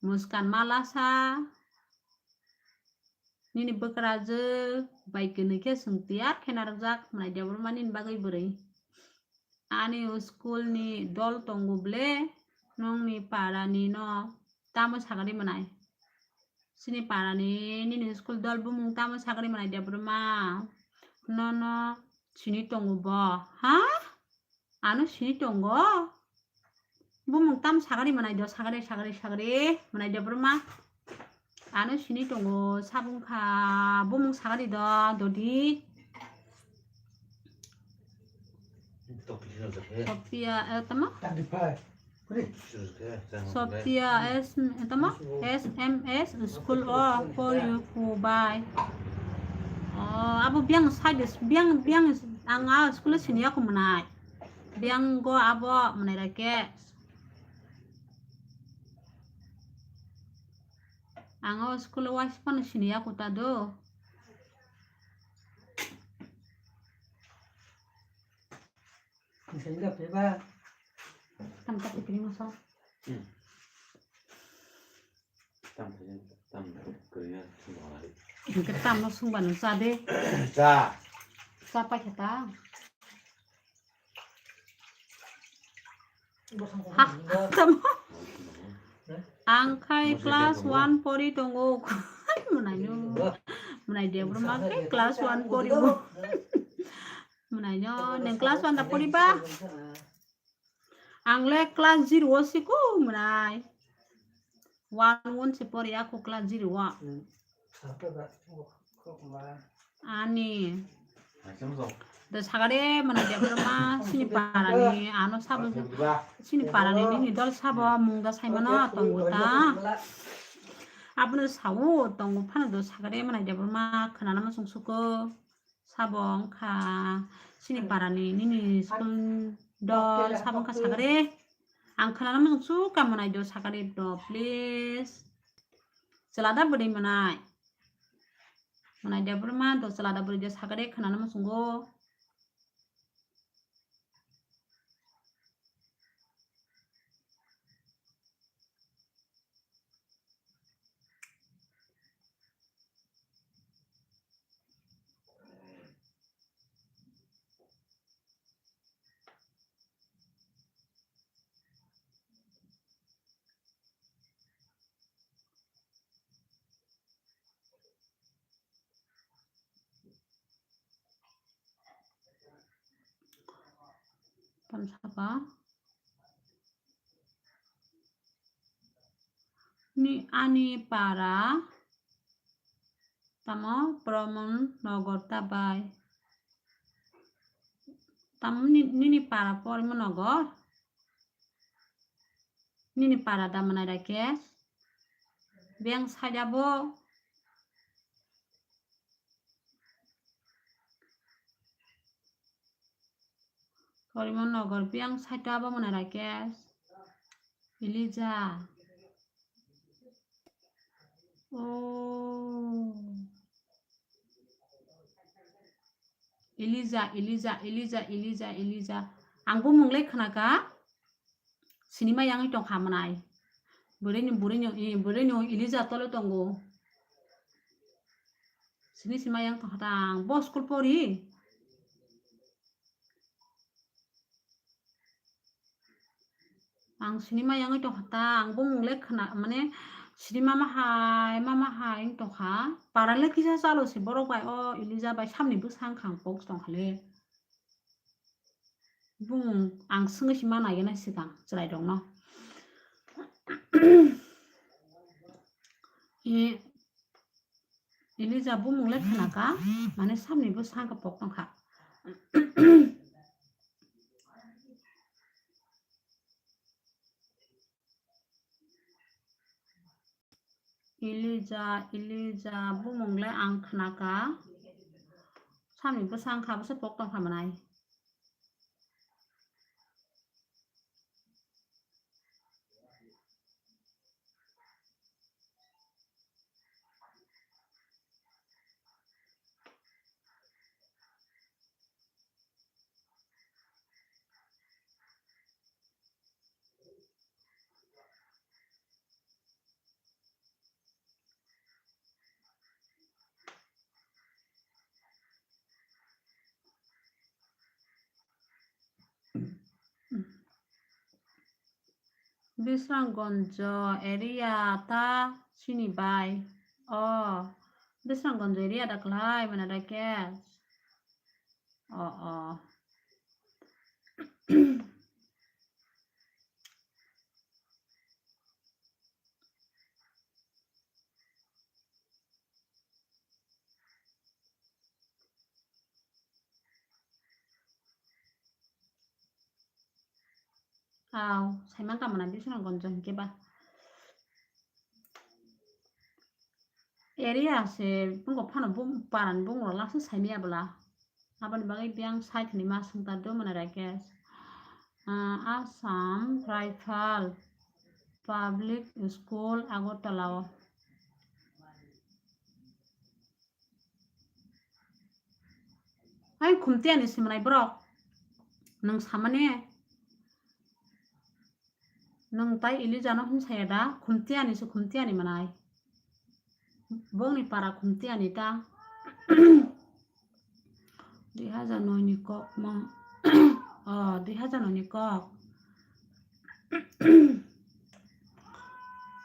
Muskan malasa. Nini bwkrajwk bai kwnwi khe chwng tiyar khe narwkjak mwnai Debbarma nini bagwi bwrwi. Ani school ni dol tongo ble, nongni para ni no tamo sagari mwnai. Chini para ni nini school dol bumung tamo sagari mwnai Debbarma. Nono sini tongo bo, ha? Ano sini tongo? Bumung tam sagari mwnai do, sagari, sagari, sagari mwnai Debbarma. Ano sini tongo, sabung kha, bumung sagari do, dodi. Sophia, eh, tamo? Sophia S, tamo? S M S school o for you who by. Oh, abo biang side, biang, biang, ang a school o sini ako mwnai. Biang go abo mwnai Rakesh. Ang o school o waisa phano sini ya kuta do. Tam ta pikiri masa. Hmm. Tam ta, tam ta, kiri ya, semua hari. Ingke tam no sungba no sa de. Sa. Sa pa kita. Ha, tamo? Ang khai class one pori tongo. Mwnai no. Mwnai Debbarma khai class one pori bo. Mwnai no, neng class one da pori ba? Ang le class zero o siko mwnai. One one se pori ako class zero o. Ani. Da sagade mwnai Debbarma sini parani ano sabo sini parani nini dol sabo mungda saimano tongo ta. Abono sawo tongo phano do sagade mwnai Debbarma khwnana muchung suko. Sabo wngkha sini parani nini school dol sabo wngkha sagade. Ang khwnana muchung suka mwnai do sagade do please. Chwla da bwrwi mwnai. Mwnai Debbarma do chwla da bwrwi do sagade khwnana muchungo. Tamsaka ni ani para tamo Pramon Nagar ta bai. Tamo ni-, nini para Pramon Nagar? Nini para da mwnai Rakesh? Beng saida bo. Pramon Nagar beng saida bo mwnai Rakesh. Elija. Oh. Elija, Elija, Elija, Elija, Elija. Ang bumung le khwnaka. Sinima yangwi tongkha mwnai. Bwrwini, bwrwini, eh, bwrwini Elija tole tongo. Sini sinima yang tongkha ta ang. Bo school pori? Ang sinima yangwi tongkha ta, ang bumung le khwna, mane sinima ma hai, ma ma hai wng tongkha. Para le kisa chalo se borok bai, o Elija bai samni bwsang khang box tongkha le. Bumung ang swngwi si ma naigena swkang chwrairokno. E, Elija bumung le khna kha, mane samni bwskango pok tong kha. Elija, Elija, bumung le ang khna kha. Samni bwskango kha, bwsa pok tong kha mwnai. Bisramganj area ta chini bai. O, Bisramganj area da kwlai mwnai Rakesh. O, o. Aw, saiman tamo na Bisramganj hinkhe ba. Area se bungkok phano bung-, paran bungrok laksa saimaya bwla. Aboni bagwi biyang side hinwi ma swngtardo mwnai Rakesh. Ah, Assam Rifle Public School Agartala o. Ai khumtiyani se mwnai borok. Nwng samani. Nwng tai Elijano hwn saya da, khumtiyani se khumtiyani mwnai. Bongni para khumtiyani ta. Dui hajar noi ni kok mo. O, dui hajar noi ni kok.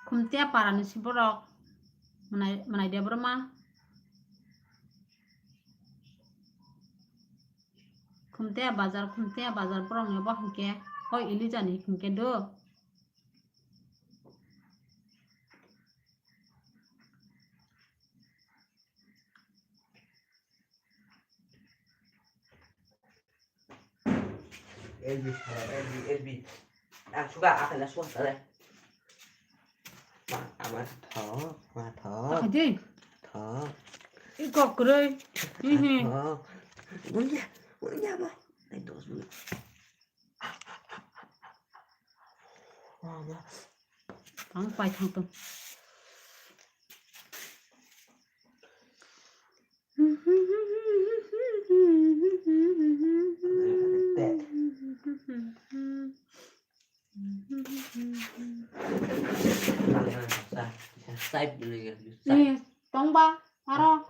Khumtiya para ni se borok. Mwnai, mwnai de borok ma. Khumtiya bazar, khumtiya bazar borok ni bo hinkhe. Hoi Elijani hinkhe do. L B, L B, L B. Ah, suka, akan na suka, tare. Ma, ama, thok, ma, thok. Apa je? Thok. Iko kuroi. Ihi. Thok. Unya, unya, ma. Nai dos menit. Ang pai thang tong. Ni tongba aro.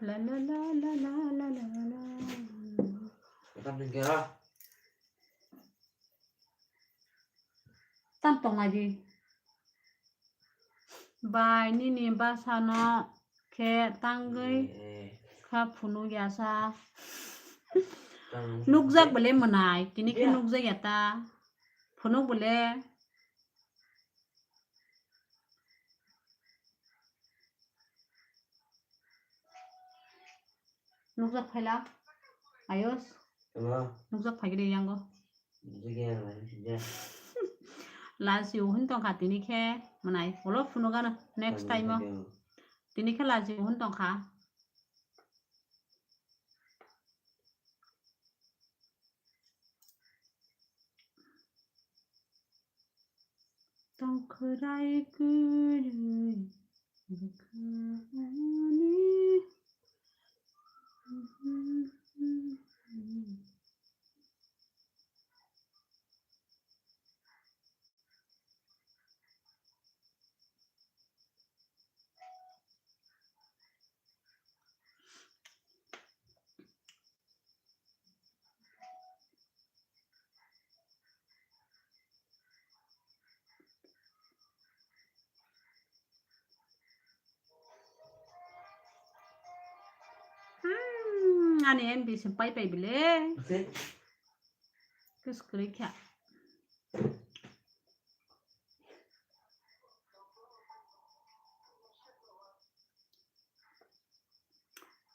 La la la la la la la la. Tam tongnai di. Bai nini bwsano khe tangwi kha phunuk ya sa. Nukjak bole mwnai, tini khe nukjak ya ta. Phunuk bole. Nukjak phaila. Ayos. Tama. Nukjak phaigri yango. Nukjak ya, nukjak ya. Last you hun tongkha tini khe mwnai. Olo phunuk ano next time o. Tini khe last you hun tongkha. Tongkhwrai kwrwi bwkhani. ani M B se pai pai bile. Kis kwrwi kha.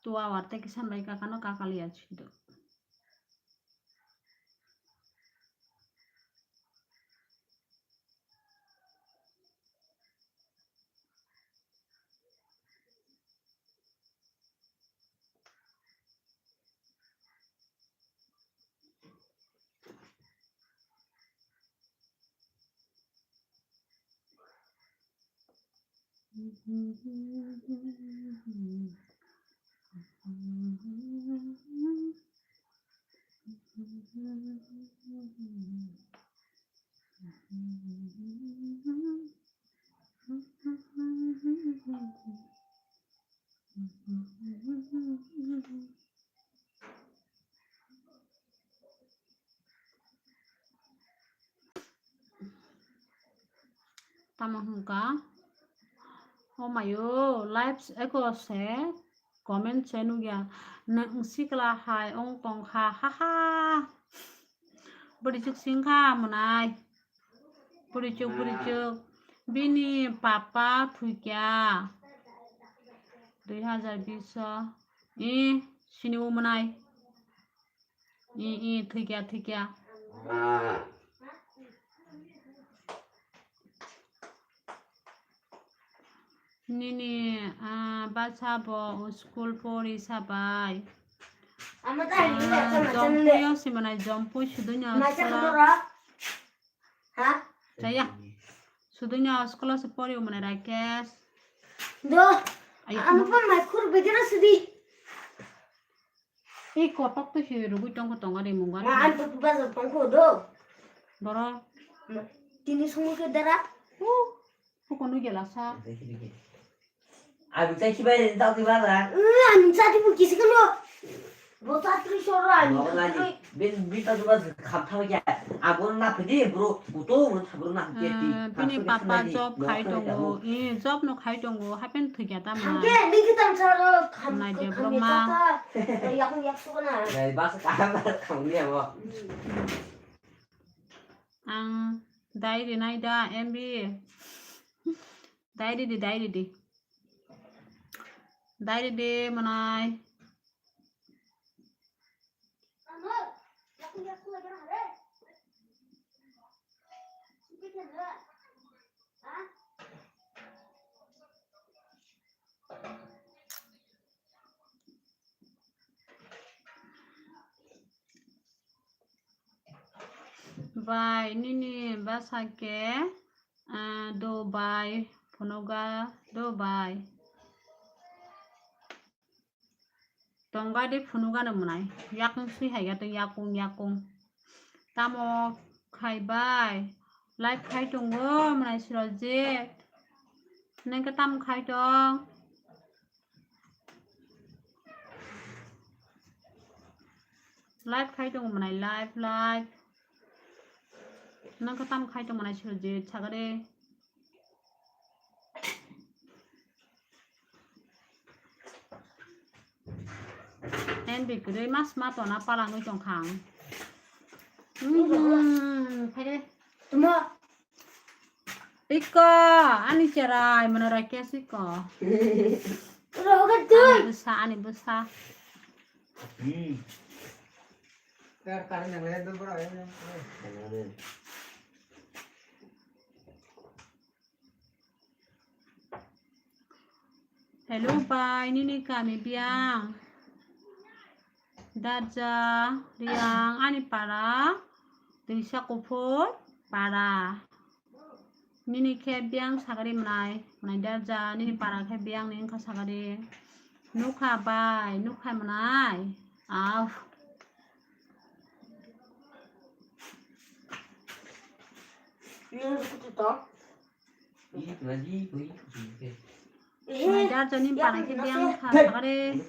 Two hour tei kisa bai kakano kakaliya chido. Tamo hwnka? O mayo, live eko se comment se nugya. Nwng sikla hai ong tongkha, ha ha. Bwrwichuk singkha mwnai. Bwrwichuk, bwrwichuk. Bini papa thwikya. Dui hazar bish o. Eh, sini o mwnai. Eh, eh, thwikya, thwikya. Nini, ah, basa bo school pori sabai. Ama ta hini Ah, masa masa Jompui nde. O si manai Jompui sudunya Masa school. Kudora. Ha? Chaya. Sudunya school se pori manai Rakesh. Do. Ayo, ama kuma. Pa mai khur begera sudi. Ei kotok to se rugui tongkho tongo de mungo. Ma, ang to bazar tongkho do. Boro. Ma, tini songwi khe dara. Hu, hu kono gela sa. Abi chai khibai re, tao khibai ra. Eh, ang chati bu kisi kono. Bo chatri soro ang. Bo lagi. Bin, bin tao khibai kham thao kya. Abo na phidi bro, kuto mo thabro na phidi. Eh, bini papa job khai tongo. Eh, job no khai tongo. Hapen thwikya ta ma. Hangke, ni kitan saro kham. Nai de bro ma. Yak yak sukona. Nai bas kaham kham ni abo. Ang diary nai da M B. Diary di, diary di. Diary di manai. Bai, nini bwsa khe, ah, Dubai phunugo, Dubai. Tongga de phunugo no mwnai. Yakung sui hai ya tong yakung, yakung. Tamo khai bai. Live khai tongo mwnai Surojit. Nang khe tamo khai tong? Live khai tongo mwnai, live, live. Nang khe tamo khai tong mwnai Surojit, sagade. N B kwrwi mas ma tona palangwi tongkha ang. Hmm, phaide. Tuma. Iko, ani cherai, mano rakya siko. Roga tu. Ani bwsa, ani bwsa. Hmm. Hello bai, nini kami biyang? Darja, Riyang, ani para, Twisa Kuphur para. Nini khe biyang sagari mwnai, mwnai Darja, nini para khe biyang ni wngkha sagari. Nukha bai, nukha mwnai. Au. Mai dar jani panai khe biyang kha thangare.